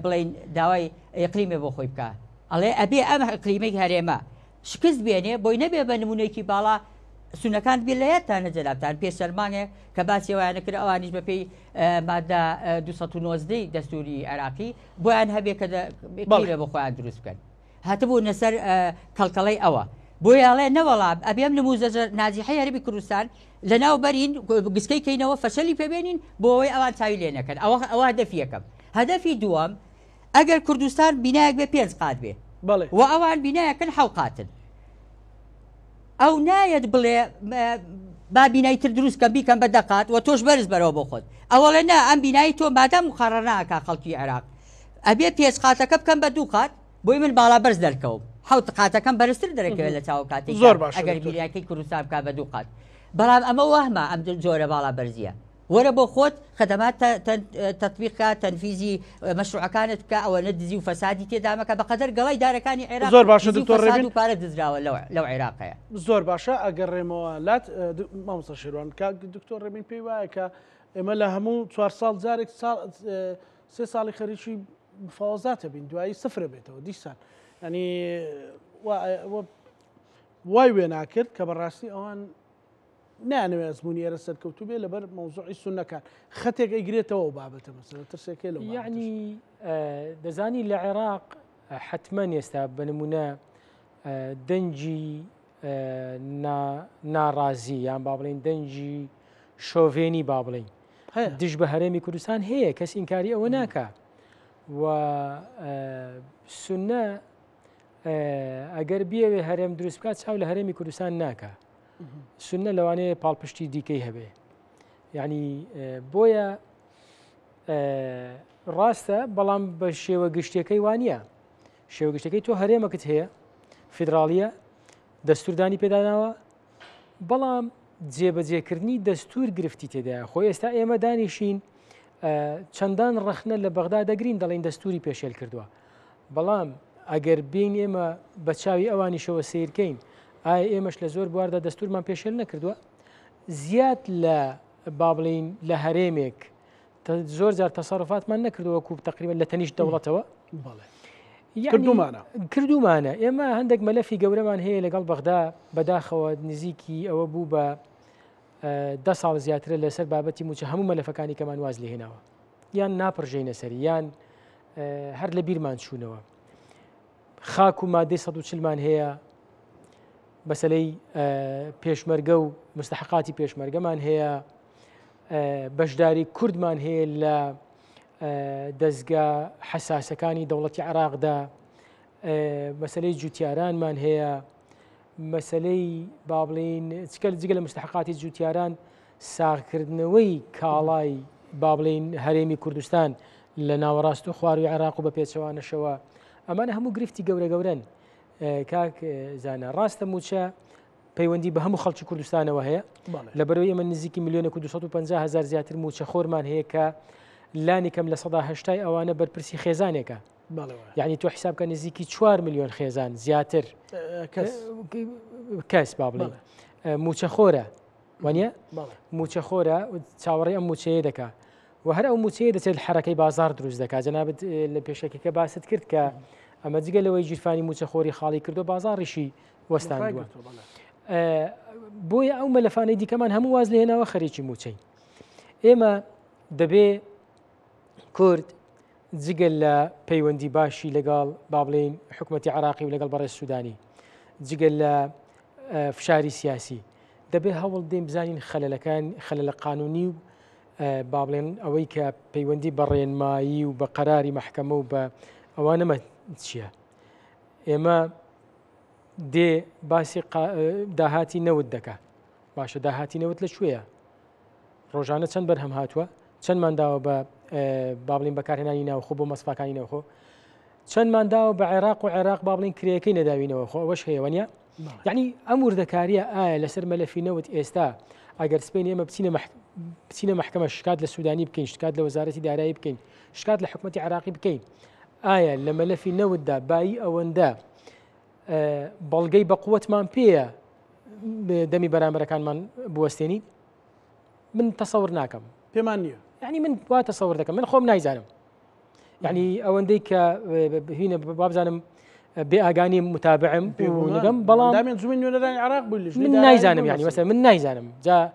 بڵین داوای ئقلیمێ بۆ خۆی بکە ئەڵێ ئەبێ ئەم ئقلیمەی هەرێمە شکست بێنێ بۆی نەبێ بە نمونەیەکی باڵا سونەکان بیر لە یادتانە جەنابتان پێش چەند مانگێک کە باسی ئەویانە کرد ئەوانیش بەپێی مادە 219 دەستوری عێراقی بۆیان هەبێ کە بەڵێ بۆ خۆیان دروست بکەن هاتبوونە سەر کەڵکەڵەی ئەوە بۆیە ئەڵێ نەوەڵا ئەبێ ئەم نموزەجە نازیحەی هەرێمی کوردستان لەناو بەرین گسکەی کەینەوە فەشەلی پێبێنین بۆ ئەوەی ئەوان چاوی لێ نەکەن ئەوە ئەوە هەدەفی یەکەم هەدەفی دووەم ئەگەر کوردستان بینایەک بێ پێنج قات بێ و ئەوان بینایەکن حەو قاتن ئەو نایەت بڵێ با بینای تر دروست کەم بیکەم بە دەقات و تۆش بەرز بەرەوە بۆ خۆت ئەوەڵێ نا ئەم بینایی تۆ مادام مقرر ناکا خەڵکی عێراق ئەبێ پێنج قاتەکە بکەم بە دوو قات بۆی من باڵا بەرز دەرکەوم حەوت قاتەکەم بەرزتر دەرەکەوێت لە چاو کاتێک زۆر باشە ئەگەر دکتۆر. بیناکەی کوردستان بکا بە دوو قات بەڵام ئەمە وەهمە ئەم جۆرە باڵا بەرزیە وەرە بۆ خۆت خەدەمات تەتبیق کە تەنفیزی مەشروعەکانت بکە ئەوەنە دزی و فەسادی تێدا مەکە بەقەدەر گەڵای دارەکانی عێراق زۆر باشە دزی و دکتۆر فەساد ڕێبین و پارە دزراوە لەو عێراقەیە. زۆر باشە ئەگەڕێمەوە لات مامۆستا شێروان کاک دکتۆر ڕێبین پێی وایە کە ئێمە لە هەموو چوار ساڵ جارێک ساڵ سێ ساڵی خەریکی مفاوەزاتە بین دوایی سفرە بێتەوە دیسان ینی وای وێنا کرد کە بەڕاستی ئەوان نانەوێ ئەزمموی ئێرە سەرکەوتو بێ لەبەر مەوزوعی سونەکان خەتێک ئەیگرێتەوە و بابەتە مەسەلە ترسێکێ لە یعنی دەزانی لە عێراق حتمما ئێستا بە نمونە دەنگی ناڕازی یان با بڵین دەنگی شۆڤێنی با بڵین دژ بە هەرێمی کوردستان هەیە کەس ئینکاری ئەوە ناکا و سنە ئەگەر بیەوێ هەرێم دروست بکات چاو لە هەرێمی کوردستان ناکا سنە لەوانەیە پاڵپشتی دیکەی هەبێ یعنی بۆیە ڕاستە بەڵام بە شێوە گشتەکەی وانە شێوە گشتەکەی تۆ هەرێمەکت هەیە فیدراالیە دەستوردانی پێداناوە بەڵام جێبەجێکردنی دەستور گرفتی تێدایە خۆ ئێستا ئێمە دانیشین چەندان ڕەخنە لە بەغدا دەگرین دەڵین دەستوری پێشێل کردووە بەڵام ئەگەر بین ئێمە بە چاوی ئەوانیشەوە سیرکەین ئایا ئێمەش لە زۆر بواردا دەستورمان پێشێل نەکردووە زیاد لە با بڵین لە هەرێمێک زۆر جار تەسەروفاتمان نەکردووە وەکو تقریبا لە تەنیشت دەوڵەتەوە کردومانە کردومانە ئێمە هەندێک مەلەفی گەورەمان هەیە لەگەڵ بەغدا بەداخەوە نزیکی ئەوە بوو بە ده ساڵ زیاترە لەسەر بابەتی موچە هەموو مەلەفەکانی کەمان واز لێهێناوە یان ناپڕژێنە سەری یان هەر لە بیرمان چوونەوە خاک و مادەی 140 مان هەیە مەسلەی پێشمەرگە و مستحقاتی پێشمەرگەمان هەیە بەشداری کوردمان هەیە لە دەزگا حەساسەکانی دەوڵەتی عێراقدا، مەسەلەی جوتیارانمان هەیە، مەسلەی با بڵین چکە جگە لە مستحقاتی جوتیاران ساغکردنەوەی کاڵای با بڵین هەرێمی کوردستان لە ناوەڕاست و خواروی عێراق و بە پێچەوانەشەوە ئەمانە هەموو گرفتی گەورە گەورەن کاک زانە ڕاستە موچە پەیوەندی بە هەموو خەڵکی کوردستانەوە هەیە لەبەرەوەی ئێمە نزیکی ملیۆنێک و 250 هزار زیاتر موچە خۆرمان هەیە کە لانی کەم لە سەدا هەشتای ئەوانە بەرپرسی خێزانێکە یعنی تۆ حساب کە نزیکی 4 میلیۆن خێزان زیاتر کەس با بڵێ موچەخۆرە وانە موچەخۆرە چاوەڕێ ئەم موچەیە دەکا و هەر ئەو موچەیە دەچێت حرەکەی بازار دروست دەکات جەنابت لە پێشەکەکە باست کرد کە ئەمە جگە لەوەی گیرفانی موچەخۆری خاڵی کردو بازاڕیشی وەستاندووە بۆیە ئەو مەلەفانەی دیکەمان هەموو واز لێناوە خەریکی موچەی ئێمە دەبێ کورد جگە لە پەیوەندی باشی لەگەڵ با بڵێین حکوومەتتی عراقی و لەگەڵ بەڕێز سوودانی جگە لە فشاری سیاسی دەبێ هەوڵ دێن بزانین خەلەکان خەلە قانونی و با بڵێن ئەوەی کە پەیوەندی بە ڕێنمایی و بە قەراری مەحکەمە و بە ئەوانەمە چییە ئێمە دێ باسی داهاتی نەوت دەکا باشە داهاتی نەوت لە کوێیە ڕۆژانە چەند بەرهەم هاتووە چەندمان داوە بە با بڵین بەکارهێنانی ناوخۆ بۆ مەسفاکانی ناوخۆ چەندمان داوە بە عێراق و عێراق با بڵین کرێەکەی نەداوینەوە خۆ ئەوەش هەیە وەنیە یعنی ئەم وردەکاریە ئایا لەسەر مەلەفی نەوت ئێستا ئەگەر سپین ئێمە بچینە بچینە محکمە شکات لە سوودانی بکەین شکات لە وەزارەتی دارایی بکەین شکات لە حکوومەتتی عراقی بکەین ئایا لە مەلەفی نەوتدا بایی ئەوەندە بەڵگەی بەقوتمان پێیە دەمی بەرامبەرەکانمان بوەستێنین من تەسەور ناکەم پێمان نییە یعنی من وا تەسەور دەکەم من خۆم نایزانم یعنی ئەوەندەی کە هینە بابزانم بێ ئاگانی متابعم نگەم بەڵام عراق من نایزانم یعنی مەسە من نایزانم جا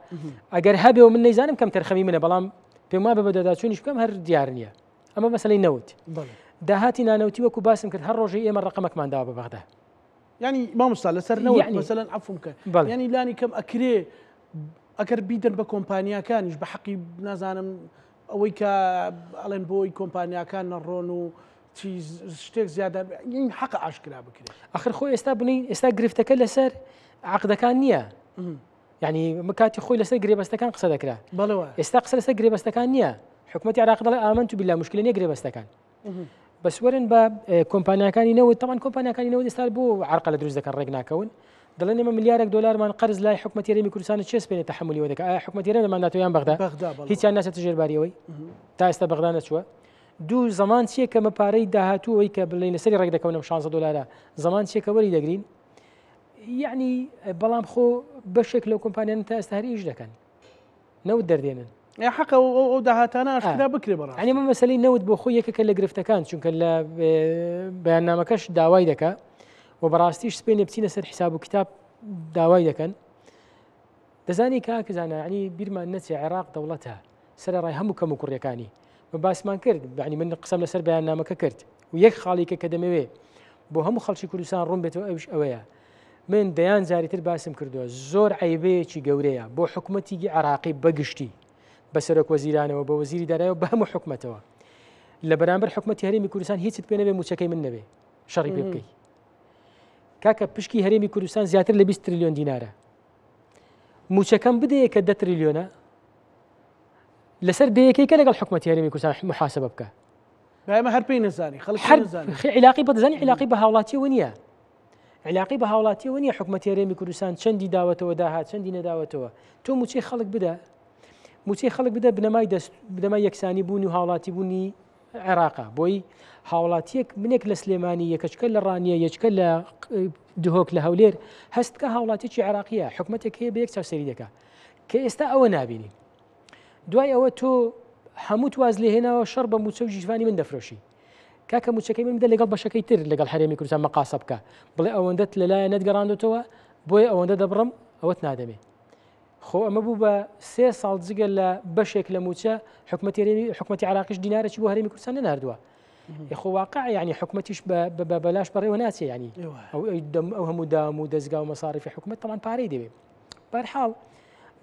ئەگەر هەبێ و من نەیزانم کەم تەرخەمی منە بەڵام پێم وابە بەدەداچوونیش بکەم هەر دیار نییە ئەمە مەسلەی نەوت داهاتی نانەوتی وەکو باسم کرد هەر ڕۆژەی ئێمە ڕقەمەکمان داوە بە بەغدا ینی مامۆستا لەسەر نەوت مەسەلەن عەفوم کە ینی لانی کەم ئەکرێ ئەگەر بیدەن بە کۆمپانیاکانیش بە حەقی نازانم ئەوەی کە ئەڵێن بۆی کۆمپانیاکان نەڕۆن و شتێک زیادە حەق ئاشکرا بکرێت ئەخر خۆ ئێستا بنی ئێستا گرفتەکە لەسەر عقدەکان نییە یعنی کاتی خۆی لەسەر گرێبەستەکان قسە دەکرا ئێستا قسە لەسەر گرێبەستەکان نییە حکوومەتتی عراق دەڵێ ئامنت و بیلا مشکلە نیە گرێبەستەکان بەس وەرن بە کۆمپانیاکانی نەوت تەمان کۆمپانیاکانی نەوت ئێستا بۆ عرقە لە دروست دەکەن ڕێک ناکەون دەڵێن ئێمە ملیارێک دلارمان قەرز لای حکومەتی هەرێمی کوردستان چێ سپێنێ تەحملی وە دەکە ئایا حکومەتی هەرێم دەمانداتەوە یان بەغدا هیچیان ناچێتە ژێرباریەوەی تا ئێستا بەغدا نەچووە دوو زەمان چییە کە مە پارەی داهاتوو ئەوەی کە بڵێن لەسەری ڕێک دەکەونم 16 دلارە زەمان چییە کە وەری دەگرین یعنی بەڵام خۆ بەشێک لەو کۆمپانیان تا ئێستا هەر ئیش دەکەن نەوت دەردێنن. ئێ حەقە ئەو داهاتانە ئاشکرا بکرێ بەڕاست. یانی ئەمە مەسەلەی نەوت بۆ خۆی یەکێکە لە گرفتەکان چونکە لە بەیاننامەکەش داوای دەکا و بەڕاستیش سپێنێ بچینە سەر حیساب و کتاب داوای دەکەن دەزانی کاک زانا یعنی بیرمان نەچێ عێراق دەوڵەتە سەرەڕای هەموو کەم و کوڕیەکانی بە باسمان کرد بەعنی من قسەم لەسەر بەیاننامەکە کرد و یەک خاڵیکە کە دەمەوێ بۆ هەموو خەڵکی کوردستان ڕوون بێتەوە ئەوش ئەوەیە من دەیان جاری تر باسم کردووە زۆر عەیبەیەکی گەورەیە بۆ حکومەتیگی عراقی بەگشتی بە سەرۆک وەزیرانەوە بە وەزیری دارایەوە بە هەموو حکومەتەوە لە بەرامبەر حکومەتی هەرێمی کوردستان هیچت پێ نەبێ موچەکەی من نەبێ شەڕی پێ بکەی کاکە پشکی هەرێمی کوردستان زیاتر لە 20 تریلیۆن دینارە موچەکەم بدەیە کە 10 تریلیۆنە لەسەر دەیەکەی کە لەگەڵ حکومەتی هەرێمی کوردستان محاسبە بکە ئێمە هەر پێی نەزانی خەڵک هەر نەزانی عیلاقی بە دەزانی عیلاقی بە هاوڵاتیەوە نییە عیلاقی بە هاوڵاتیەوە نییە حکومەتی هەرێمی کوردستان چەندی داوەتەوە داهات چەندی نەداوەتەوە تۆ موچەی خەڵک بدە موچەی خەڵک بدە بنەمای دەست بنەمای یەکسانی بوون و هاوڵاتی بوونی عێراقا بۆی هاوڵاتیەک منێک لە سلێمانی یەکەچکە لە ڕانیە یەچکە لە دهۆک لە هەولێر هەست بکە هاوڵاتیی عێراقیە حکومەتێک هەیە بە یەک چاو سەیری دەکا کە ئێستا ئەوە نابینین دوای ئەوە تۆ هەمووت واز لێهێناوە شەڕ بە موچە و ژیرفانی من دەفرۆشی کاکە موچەکەی من بدە لەگەڵ بەشەکەی تر لەگەڵ هەرێمی کوردستان مەقاسە بکە بڵێ ئەوەندەت لەلایە نەتگەڕاندوتەوە بۆیە ئەوەندە دەبڕم ئەوەت نادەمێ خۆ ئەمە بوو بە سێ ساڵ جگە لە بەشێک لە موچە حکومەتی هەرێمی حکومەتی عراقیش دینارێکی بۆ هەرێمی کوردستان نەناردووە خۆ واقع ینی حکومەتیش بە بەلاش بەڕێوە ناچێ ینی ئەو ئەو هەموو دام و دەزگا و مەساریفی حکومەت تەمان پارەی دەوێت بەرحاڵ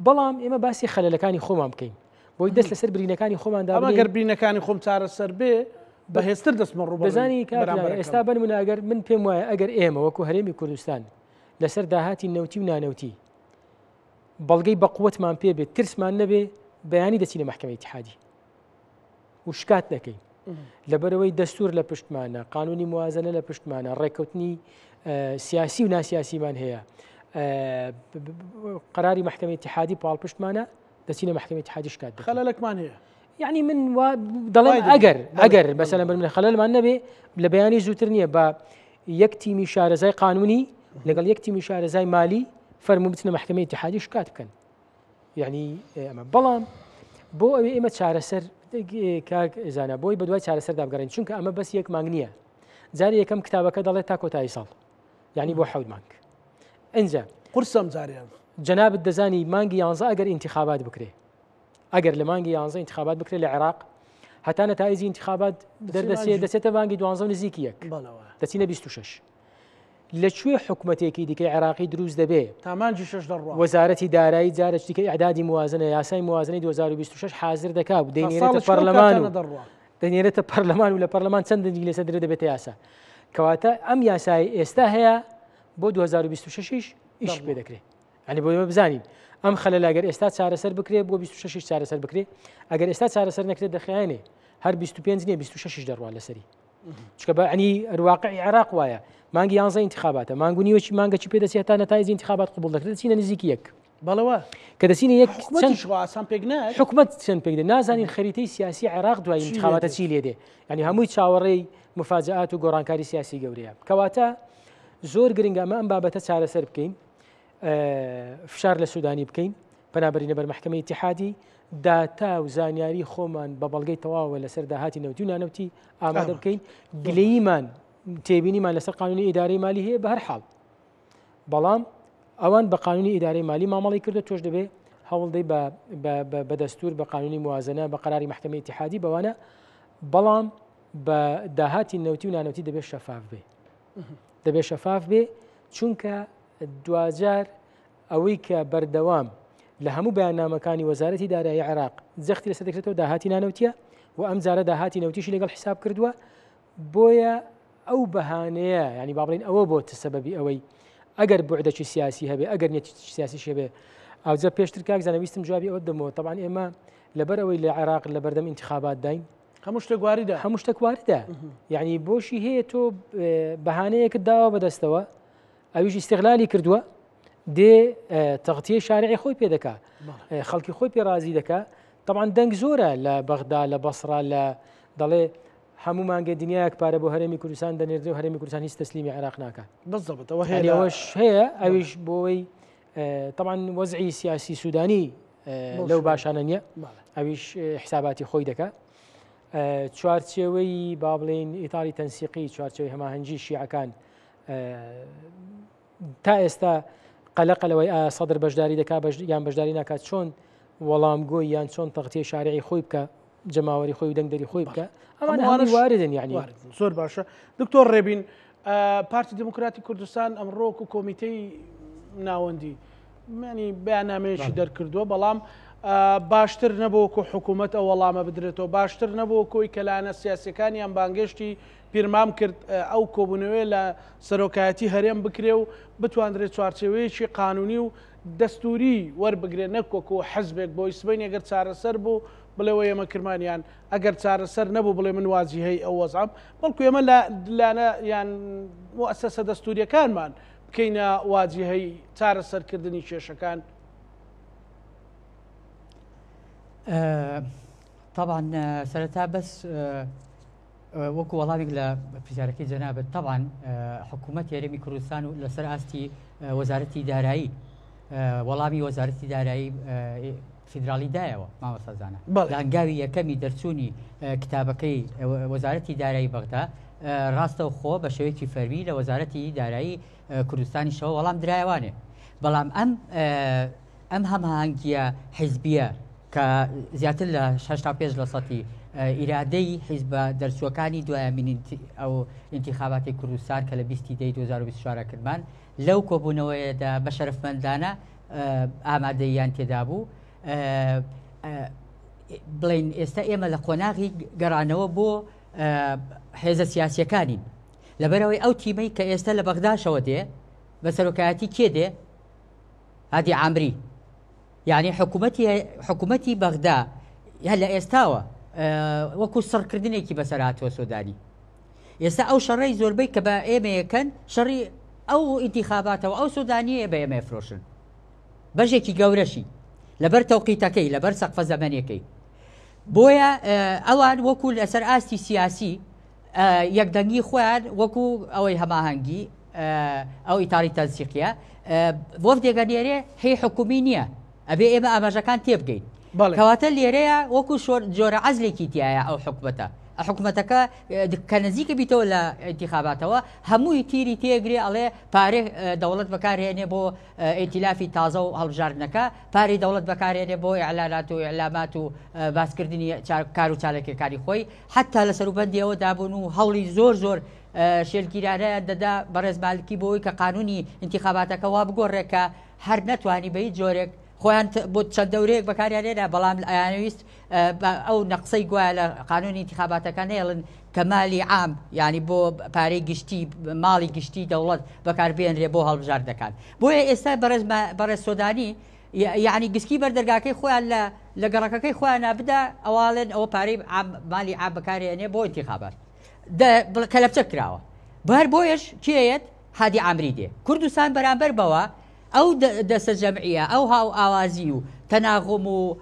بەڵام ئێمە باسی خەلەلەکانی خۆمان بکەین بۆی دەست لەسەر برینەکانی خۆمان دا ئەگەر برینەکانی خۆم چارەسەر بێ بەهێزتر دەستمە ڕوو دەزانی ئێستا بنمونە ئەگەر من پێم وایە ئەگەر ئێمە وەکو هەرێمی کوردستان. لەسەر داهاتی نەوتی و نانەوتی بەڵگەی بەقوتمان پێ بێت ترسمان نەبێ بەیانی دەچینە مەحکەمەی ئیتحادی و شکات دەکەین لەبەرەوەی دەستور لە پشتمانە قانونی موازنە لە پشتمانە ڕێککەوتنی سیاسی و ناسیاسیمان هەیە قراری محکمە اتحادی پاڵپشتمانە دەچینە محکمە اتحادی شکات خەلەلەکمان هەیە یعنی من وا دەڵێم ئەگەر ئەگەر بەسەلەن بەر من خەلەلمان نەبێ لە بەیانی زووتر نییە بە یەک تیمی شارەزای قانونی لەگەڵ یەک تیمی شارەزای مالی فەرمو بچنە محکمە اتحادی شکات بکەن یعنی ئەمە بەڵام بۆ ئەوێ ئێمە چارەسەر کاک زانە بۆی بەدوای چارەسەردا بگەڕین چونکە ئەمە بەس یەک مانگ نییە جاری یەکەم کتابەکە دەڵێت تا کۆتایی ساڵ یعنی بۆ حەوت مانگ ئەجا قورسم جاریان جەنابت دەزانی مانگی یانزە ئەگەر ئینتخابات بکرێ ئەگەر لە مانگی یانزە انتخابات بکرێت لە عێراق هەتا نەتایجی انتخابات دەردەچێت دەچێتە مانگی دوانزە نزیکی یەک دەچینە 26 لە کوێ حکومەتێکی دیکەی عێراقی دروست دەبێ تا مانگی شەش دەڕوا وەزارەتی دارایی جارێکی دیکە ئیعدادی موازنە یاسای موازنەی 2026 حاضر دەکا و دەینێرێتە پەرلەمان و دەینێرێتە پەرلەمان و لە پەرلەمان چەند دەنگی لەسەر درێ دەبێتە یاسا کەواتە ئەم یاسای ئێستا هەیە بۆ 2026 ئیش پێ دەکرێت یعنی بۆ ئێمە بزانین ئەم خەلەلە ئەگەر ئێستا چارەسەر بکرێ بۆ 26 چارەسەر بکرێ ئەگەر ئێستا چارەسەر نەکرێت دەخایەنێ هەر 25 نییە 26 دەڕوا لەسەری چکە بە ئەنی واقعی عێراق وایە مانگی یانزە انتخاباتە مانگ و نیوەی مانگەکی پێ دەچێت تا نەتایجی انتخابات قبول دەکرێت دەچینە نزیکی یەک بەڵەوە کە دەچینە یەک چەند ئاسان پێک نایەت حکومەت چەند پێک دێ نازانین خەریتەی سیاسی عێراق دوای انتخاباتە چی لێ دێ یعنی هەمووی چاوەڕێی مفاجات و گۆڕانکاری سیاسی گەورەیە کەواتە زۆر گرنگە ئەمە ئەم بابەتە چارەسەر بکەین فشار لە سوودانی بکەین پەنابەرینە بەر مەحکەمەی ئیتیحادی داتا و زانیاری خۆمان بە بەڵگەی تەواوە لەسەر داهاتی نەوتی و نانەوتی ئامادە بکەین گلەییمان تێبینیمان لەسەر قانونی ئیدارەی مالی هەیە بە هەر حاڵ بەڵام ئەوان بە قانونی ئیدارەی مالی مامەڵی کردو تۆش دەبێ هەوڵدەی بە دەستور بە قانونی موازنە بە قراری محکمە ئیتیحادی بەوانە بەڵام بە داهاتی نەوتی و نانەوتی دەبێت شەفاف بێ دەبێت شەفاف بێ چونکە دواجار ئەوەی کە بەردەوام لە هەموو بەیاننامەکانی وەزارەتی دارایی عێراق جەختی لەسەر دەکرێتەوە داهاتی نانەوتیە و ئەم جارە داهاتی نەوتیشی لەگەڵ حیساب کردووە بۆیە ئەو بەهانەیە ینی با بڵین ئەوە بۆتە سەبەبی ئەوەی ئەگەر بوعدەکی سیاسی هەبێ ئەگەر نیەتی سیاسیش هەبێ ئەوجا پێشتر کاک زانە ویستم جوابی ئەوە بدەمەوە تەبعەن ئێمە لەبەر ئەوەی لە عێراق لە بەردەم ئینتخابات داین هەموو شتێک واریدە هەموو شتێک واریدە یعنی بۆشی هەیە تۆ بەهانەیەکت داوە بەدەستەوە ئەویش ئیستغلالی کردووە دێ تەغتیەی شارعی خۆی پێ دەکا خەڵکی خۆی پێ ڕازی دەکا طبعا دەنگ زۆرە لە بەغدا لە بەسڕا لە دەڵێ هەموو مانگە دنیایەک پارە بۆ هەرێمی کوردستان دەنێردرێ و هەرێمی کوردستان هیچ تەسلیمی عێراق ناکات بزەبتەوە هەیەوەش هەیە ئەویش بۆی طبعا وەزعی سیاسی سوودانی لەو باشانە نییە ئەویش حساباتی خۆی دەکات چوارچێوەی با بڵێین ئیتاری تەنسیقی چوارچێوەی هەماهەنگی شیعەکان تا ئێستا قەلەقە لەوەی ئایا سەدر بەشداری دەکات یان بەشداری ناکات چۆن وەڵامگۆی یان چۆن تەغتیە شارعی خۆی بکە جەماوەری خۆی و دەنگدەری خۆی بکە ئەمانە واردن یعنی زۆر باشە دکتۆر ڕێبین پارتی دیموکراتی کوردستان ئەمڕۆک و کۆمیتەی ناوەندی مەنی بەیاننامەیەکی دەرکردووە بەڵام باشتر نەبوو وەکو حکوومەت ئەو وەڵامە بدرێتەوە باشتر نەبوو کۆی کە لایەنە سیاسیەکانیان بانگێشتی پیرمام کرد ئەو کۆبوونەوەی لە سەرۆکایەتی هەرێم بکرێ و بتواندرێت چوارچێوەیەکی قانونی و دەستوری وەربگرێ نەک وەکو حزبێک بۆی سبەینێ گەر چارەسەر بوو بڵێ وە ئێمە کرمانیان ئەگەر چارەسەر نەبوو بڵێ من واجیهەی ئەو وەزعەم بەڵکو ئێمە لە لانە یان موئەسەسە دەستوریەکانمان بکەینە واجیهەی چارەسەرکردنی کێشەکان؟ طبعا سەرەتا بەس وەکو وەڵامێک لە پرسیارەکەی جەنابەت طبعا حکوومەت هەرێمی کوردستان و لەسەر ئاستی وەزارەتی دارایی وەڵامی وەزارەتی دارایی فیدراڵی دایەوە مامۆستا زانا لە هەنگاوی یەکەمی دەرچوونی کتابەکەی وەزارەتی دارایی بەغدا ڕاستەوخۆ بە شێوەیەکی فەرمی لە وەزارەتی دارایی کوردستانیشەوە وەڵام درایەوانێ بەڵام ئەم ئەم هەماهەنگیە حیزبیە کە زیاتر لە 65 لە سەتی ئیرادەی حیزبە دەرچووەکانی دوایەمین ئەو ئینتیخاباتی کوردستان کە لە 20 دەی 2024 کردمان لەو کۆبوونەوەیەدا بە شەرفمەندانە ئامادەییان تێدا بوو بڵین ئێستا ئێمە لە قۆناغی گەڕانەوە بۆ هێزە سیاسیەکانین لەبەرەوەی ئەو تیمەی کە ئێستا لە بەغداشەوە دێ. بە سەرۆکایەتی کێ دێ؟ هادی عامری. یعنی حکوومەتی حکوومەتی بەغدا هەر لە ئێستاوە وەکو سڕکردنێکی بەسەر هاتووە سۆدانی. ئێستا ئەو شەڕەی زۆربەی کە بە ئێمەیەکەن شەڕی ئەو ئینتیخاباتەوە ئەو سۆدانیە بە ئێمە فرۆشن بەشێکی گەورەشی لەبەر تەوقیتەکەی لەبەر سەقفە زەمەنیەکەی بۆیە ئەوان وەکو لەسەر ئاستی سیاسی یەکدەنگی خۆیان وەکو ئەوەی هەماهەنگی ئەو ئیتاری تەنسیقیە وەفدێکە نێرێ هی حکومی نییە ئەبێ ئێمە ئاماژەکان تێبگەین کەواتە لێرەیە وەکو جۆرە عەزلێکی تایە ئەو حکومەتە حکومەتەکە کە نزیکە بیتەوە لە ئینتیخاباتەوە هەمووی تیری تێگرێ ئەڵێ پارێ دەوڵەت بەکارهێنێ بۆ ئیتیلافی تازە و هەڵبژاردنەکە پارەی دەوڵەت بەکارهێنێ بۆ ئیعلانات و ئیعلامات و باسکردنی کار و چاالکیەکانی خۆی حتا لە سەروبەندی ئەوە دابوون و هەوڵی زۆر زۆر شێلگیرانەیان دەدا بەڕێز مالکی بۆی کە قانونی ئینتیخاباتەکە وا بگۆڕێ کە هەر نەتوانی بە هیچ جۆرێک خۆیان بۆ چەند دەورەیەک بەکاریان هێنا بەڵام ئەیانویست ئەو نەقسەی گوایە لە قانونی ئینتیخاباتەکە نێڵن کە مالی عام یعنی بۆ پارەی گشتی ماڵی گشتی دەوڵەت بەکاربێنرێ بۆ هەڵبژاردنەکان بۆیە ئێستا بەڕێز بەڕێز سۆدانی یعنی گسکی بەردەرگاکەی خۆیان لە لە گەڕەکەکەی خۆیان نابدا ئەواڵێن ئەوە پارەی مالی عام بەکارێنێ بۆ ئینتیخابات کەلەپچە کراوە بەر بۆیەش کێیەت هادی عامری دێ کوردستان بەرامبەر بەوە ئەو دەستە جەمعیە ئەو هاو ئاوازی و تەناغم و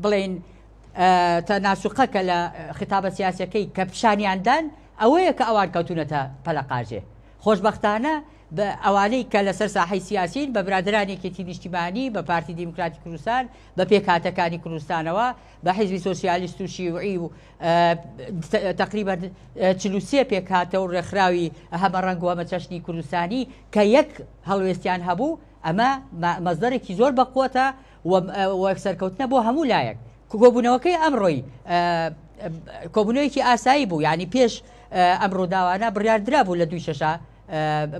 بڵین تەناسوقە کە لە خیتابە سیاسەکەی کە پیشانیان دان ئەوەیە کە ئەوان کەوتونەتە پەلەقاژێ خۆشبەختانە بە ئەوانەی کە لەسەر ساحەی سیاسین بە برادرانی یەکێتی نیشتیمانی بە پارتی دیموکراتی کوردستان بە پێکهاتەکانی کوردستانەوە بە حیزبی سۆسیالیست و شیوعی و تقریبا 43 پێکهاتە و ڕێکخراوی هەمە ڕەنگ و هەمە چەشنی کوردستانی کە یەک هەڵوێستیان هەبوو ئەمە مەزدەرێکی زۆر بەقوەتە و سەرکەوتنە بۆ هەموو لایەک کۆبوونەوەکەی ئەمڕۆی کۆبوونەوەیەکی ئاسایی بوو یعنی پێش ئەم ڕووداوانە بڕیاردرا بوو لە دوی شەشە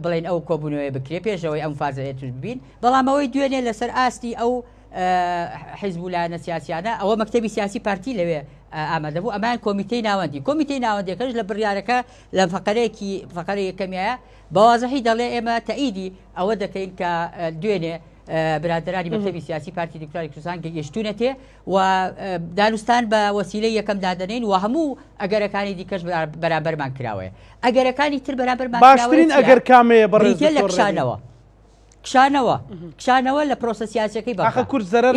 بڵێن ئەو کۆبوونەوەی بکرێ پێشەوەی ئەم فازەیە توش ببین بەڵام ئەوەی دوێنێ لەسەر ئاستی ئەو حیزب و لایەنە سیاسیانە ئەوە مەکتەبی سیاسی پارتی لەوێ ئامادە بوو ئەمان کۆمیتەی ناوەندی کۆمیتەی ناوەندەکەش لە بڕیارەکە لە فقرەیەکی فقرە یەکەمیایە بەوازحی دەڵێ ئێمە تەئیدی ئەوە دەکەین کە دوێنێ برادرانی مەکتەبی سیاسی پارتی دیموکراتی کوردستان گەیشتونەتێ و دانوستان بە وەسیلەی یەکەم دادەنین و هەموو ئەگەرەکانی دیکەش بەرامبەرمان کراوەیە ئەگەرەکانی تر بەرامبەرمان باشترین ئەگەر کامەیە بەڕێز لە کشانەوە کشانەوە کشانەوە لە پرۆسە سیاسەکەی بەخە کورد زەرەر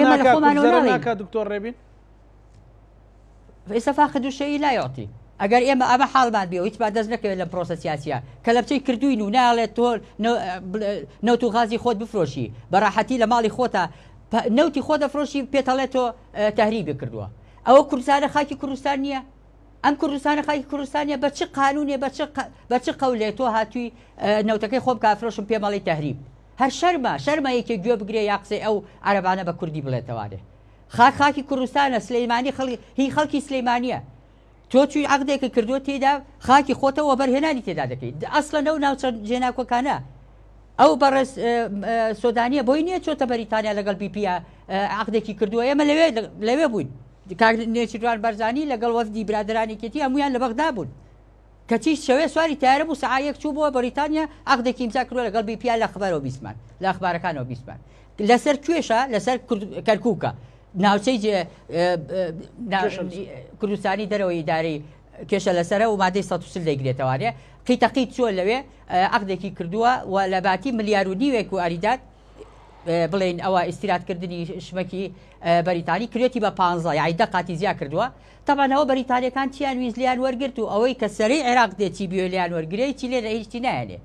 ناکات دکتۆر ڕێبین ئێستا فاقد الشيء لا يعطي ئەگەر ئێمە ئەمە حاڵمان بێ و هیچمان دەست نەکەوێت لەم پرۆسە سیاسیە کەلەپچەی کردوین و ناڵێت تۆ نەوت و غازی خۆت بفرۆشی بە ڕاحەتی لە ماڵی خۆتا نەوتی خۆ دەفرۆشی پێتەڵێت تۆ تەهریبی کردووە ئەوە کوردستانە خاکی کوردستان نییە ئەم کوردستانە خاکی کوردستانە بە چ قانونێ بە چ بە چ قەولێ تۆ هاتووی نەوتەکەی خۆم کافرۆشم پێمەڵی تەهریب هەر شەرمە شەرمە یەکێک گوێ بگرێ یا قسەی ئەو عەرەبانە بە کوردی بڵێتەوانێ خاک خاکی کوردستانە سلەیمانی خەڵکی هی خەڵکی سلەیمانیە تۆ چوی عەقدێکت کردووە تێیدا خاکی خۆتە وەبەرهێنانی تێدا دەکەیت ئەسڵەن ئەو ناوچە جێناکۆکانە ئەو بەڕێز سۆدانیە بۆی نییە چۆتە بەریتانیا لەگەڵ بیپیە عقدێکی کردووە ئێمە لەوێ لەوێ بووین کاک نێچیروان بەرزانی لەگەڵ وەفدی برادرانێکێتی هەمویان لە بەغدا بوون کەچی شەوێ سواری تارە بوو سەعایەک چوو بۆ بەریتانیا عقدێکی ئیمزا کردووە لەگەڵ بیپیا لە خبەرەوە بیستمان لە ئەخبارەکانەوە بیستمان لەسەر کوێشە لەسەر کەرکووکە ناوچەی کوردستانی دەرەوەی ئیدارەی کێشە لەسەرە و مادەی 140 دەیگرێتەوانێ قیتەقیت چووە لەوێ عقدێکی کردووە و لە باتی ملیار و نیوێک و ئاریدات بڵێن ئەوە ئیسیراتکردنی شمەکی بەریتانی کرێتی بە پ یاعی دە قاتی زیا کردووە تەبانەوە بەریتانەکان چیان ویزلیان وەرگرت و ئەوەی کە سەری عێراق دێتی بیۆلیان وەرگێ چی لێ لە هیچی نایەنێ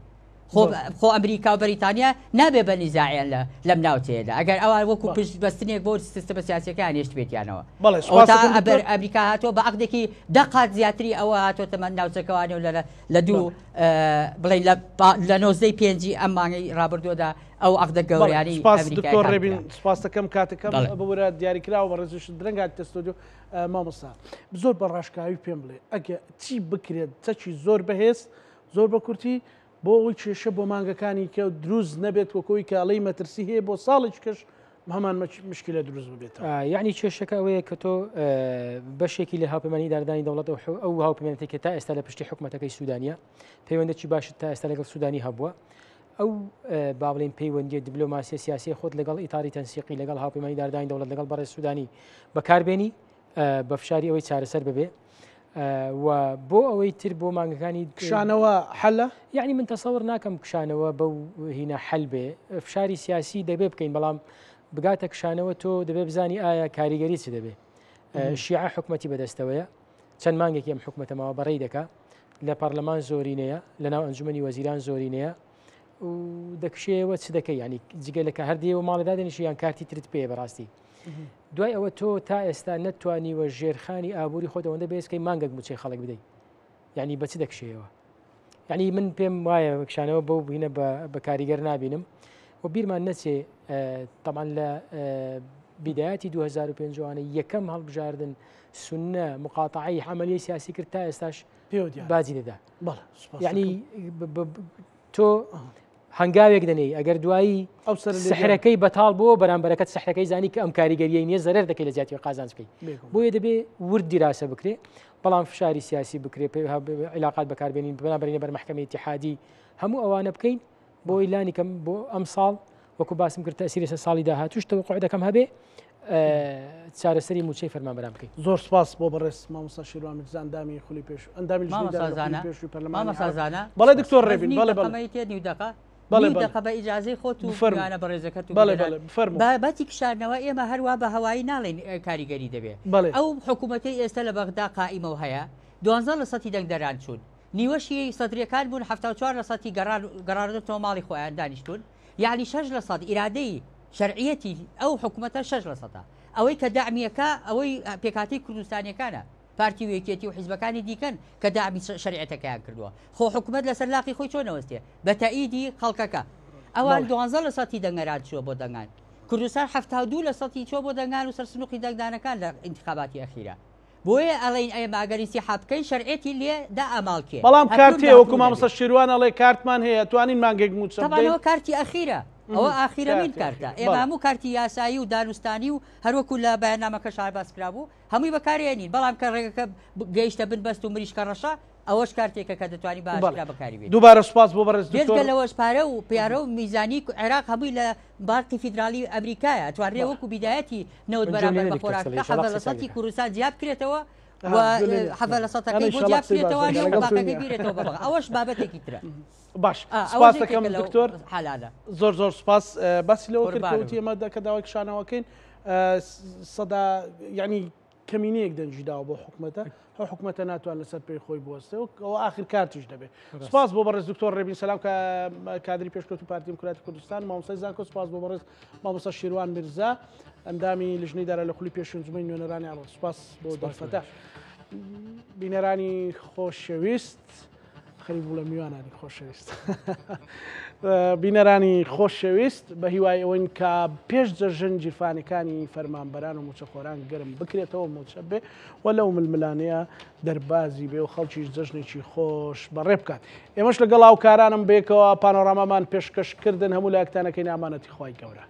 خۆ خۆ ئەمریکا و بەریتانیا نابێ بە نیزاعیان لە لەم ناوچەیەدا ئەگەر ئەوان وەکو پشت بەستنێک بۆ سیستەمە سیاسیەکان هێشتبێتیانەوە بەڵێ سوپاس ئەوەتا دەکەم ئەبەر دکتۆر. ئەمریکا هاتووە بە عەقدێکی دە قات زیاتری ئەوە هاتۆتە ناوچەکەوانێ و لە لە دوو بڵێین لە لە نۆزدەی پێنجی ئەم مانگەی ڕابردووەدا ئەو عەقدە بەڵێ گەورەیانەی سوپاس دکتۆر ئەمریکایەکان ڕێبین کرا. سوپاس دەکەم کاتەکەم بەڵێ. ببورە دیاریکراوە بەڕێزیشت درەنگ هاتیتە ستۆدیۆ مامۆستا زۆر بە ڕاشکاوی پێم بڵێ ئەگە چی بکرێت چەکی زۆر بەهێز زۆر بە کورتی بۆ ئەوەی کێشە بۆ مانگەکانی کە دروست نەبێت وەک ئەوەی کە ئەڵێی مەترسی هەیە بۆ ساڵێکی کەش هەمان مشکلە دروست ببێتەوە. یەعنی کێشەکە ئەوەیە کە تۆ بەشێکی لە هاوپەیمانی ئیدارەدانی دەوڵەت ئەو هاوپەیمانێتی کە تا ئێستا لە پشتی حکوومەتەکەی سوودانیە پەیوەندێکی باشت تا ئێستا لەگەڵ سوودانی هەبووە. ئەو با بڵێین پەیوەندیە دیبلۆماسیە سیاسیە خۆت لەگەڵ ئیتاری تەنسیقی لەگەڵ هاوپەیمانی داردانی دەوڵەت لەگەڵ بەڕێز سوودانی بەکاربێنی بە فشاری ئەوەی چارەسەر ببێ و بۆ ئەوەی تر بۆ مانگەکانی کشانەوە حەلە یعنی من تەسەور ناکەم کشانەوە بەو هینە حەل بێ فشاری سیاسی دەبێ بکەین بەڵام بگاتە کشانەوە تۆ دەبێ بزانی ئایا کاریگەری چ دەبێ شیعە حکومەتی بەدەستەوەیە چەند مانگێکی ئەم حکومەتە ماوە بەڕێی دەکا لە پەرلەمان زۆرینەیە لەناو ئەنجومەنی وەزیران زۆرینەیە و دەکشێەوە چ دەکەی ینی جگە لە کە هەردیەوە ماڵی دادنیشی یان کارتی ترت پێ بەڕاستی دوای ئەوە تۆ تا ئێستا نەتوانیوە ژێرخانی ئابووری خۆت ئەوەندە بێزکەی مانگەک موچەی خەڵک بدەیت یعنی بە چ دەکشێەوە یعنی من پێم وایە کشانەوە بەو بینە بە کاریگەر نابینم و بیرمان نەچێ تەمان لە بیدایەتی 2005 یەکەم هەڵبژاردن سنە مقاتعی عملیە سیاسی کرد تا ئێستاش باجی دەدا یعنی تۆ هەنگاوێک دەنێی ئەگەر دوایی ئەو سەحرەکەی بەتاڵ بۆ بەرامبەرەکەت سەحرەکەی زانی کە ئەم کاریگەریی نیە زەرەر دەکەی لە جیاتی قازانج بکەی بۆیە دەبێ ورد دیراسە بکرێ بەڵام فشاری سیاسی بکرێ علاقات بەکاربێنین بەنابەرینە بەر مەحکەمەی اتحادی هەموو ئەوانە بکەین بۆی لانی کەم بۆ ئەم ساڵ وەکو باسم کرد تەسیری سەر ساڵی داهاتوش تەوقع دەکەم هەبێ چارەسەری موچەی فەرمانبەران بکەین. زۆر سپاس بۆ بەڕێز مامۆستا شێروان میرزا ئەندامی خولی پێش ئەندامی لیژنەی دارایی لە خولی پێشووی پەرلەمانی عێراق. بەڵێ دکتۆر ڕێبین بەڵێ بەڵێ. نیو دەقە بەڵێ بەڵێ دەقە بە ئیجازەی خۆت و میوانە بەڕێزەکەت و بەڵێ بەڵێ بفەرموو. بابەتی کشانەوە ئێمە هەروا بە هەوایی ناڵێین کاریگەری دەبێ. بەڵێ. ئەو حکوومەتەی ئێستا لە بەغدا قائیمە و هەیە دوانزە لە سەتی دەنگدەران چوون. نیوەشی سەدریەکان بوون 74 لە سەتی گەڕان گەڕاندنەوە ماڵی خۆیان دانیشتوون. یەعنی شەش لە سەد ئیرادەی شەرعیەتی ئەو حکومەتە شەش لە سەدە. ئەوەی کە دەعمیەکە ئەوەی پێکهاتەی کوردستانیەکانە، پارتی و یەکێتی و حیزبەکانی دیکەن کە دەعمی شەرعیەتەکەیان کردووە. خۆ حکومەت لەسەر لاقی خۆی چۆن ئەوەستێ؟ بە تەئیدی خەڵکەکە. ئەوان دوانزە لە سەتی دەنگەران چووە بۆ دەنگان. کوردستان 72 لە سەتی چووە بۆ دەنگان و سەر سنوقی دەنگدانەکان لە ئینتخاباتی ئەخیرا. بۆیە ئەڵێین ئێمە ئەگەر ئینسیحاب بکەین شەرعیەتی لێ دائەماڵکێ. بەڵام کارت هەیە وەکو مامۆستا شێروان ئەڵێ کارتمان هەیە ئەتوانین مانگێک مووچە بدەین. تەبعەن ئەوە کارتی ئەخیرە ئەوە ئاخیرەمین کارتە ئێمە هەموو کارتی یاسایی و دانوستانی و هەروەکو لە بەیاننامەکەش باس کرابوو هەمووی بەکارێنین بەڵام کە ڕێگەکە گەیشتە بن بەست و مریشکە ڕەشە ئەوەش کارتێکە کە دەتوانین بە ئاشکرا بەکاری بێنین. دووبارە سوپاس بۆ بەڕێز دکتۆر. بێجگە لەوەش پارە و پیارە و میزانی عێراق هەمووی لە بانقی فیدراڵی ئەمریکایە ئەتوانرێ وەکو بیدایەتی نەوت بەرامبەر بە خۆراکەکە حەڤە لە سەتی کوردستان جیا بکرێتەوە و حەڤە لە سەتەکەی بۆ جیا بکرێتەوە و باقەکەی بیرێتەوە بە بەغا ئەوەش بابەتێکی ترە. باش سپاس دەکەم دکتۆر حالانە زۆر زۆر سپاس باسی لەوە کرد کە وتی ئێمە کە داوای کشانەوەکەین سەدا یعنی کەمینەیەک دەنگی داوە بۆ حکومەتە ئەو حکومەتە ناتوان لەسەر پێی خۆی بوەستێ و ئەوە ئاخر کارتیش دەبێت سپاس بۆ بەڕێز دکتۆر ڕێبین سەلام کە کادری پێشکەوت و پارتی دیموکراتی کوردستان مامۆستای زانکۆ سپاس بۆ بەڕێز مامۆستا شیروان میرزا ئەندامی لژنەی دارا لە خولی پێشووی ئەنجومەنی نوێنەرانی عێراق سپاس بۆ دەرفەتە بینەرانی خۆشەویست خەریک بوو لە میوانانی خۆشەویست بینەرانی خۆشەویست بە هیوای ئەوەین کە پێش جەژن گیرفانەکانی فەرمانبەران و موچەخۆران گەرم بکرێتەوە موچە بێ و لەو ململانەیە دەربازی بێ و خەڵکیش جەژنێکی خۆش بەڕێ بکات ئێمەش لەگەڵ هاوکارانم بێکەوە پانۆرامامان پێشکەشکردن هەموو لایەکتانەکەی نامانەتی خوای گەورە.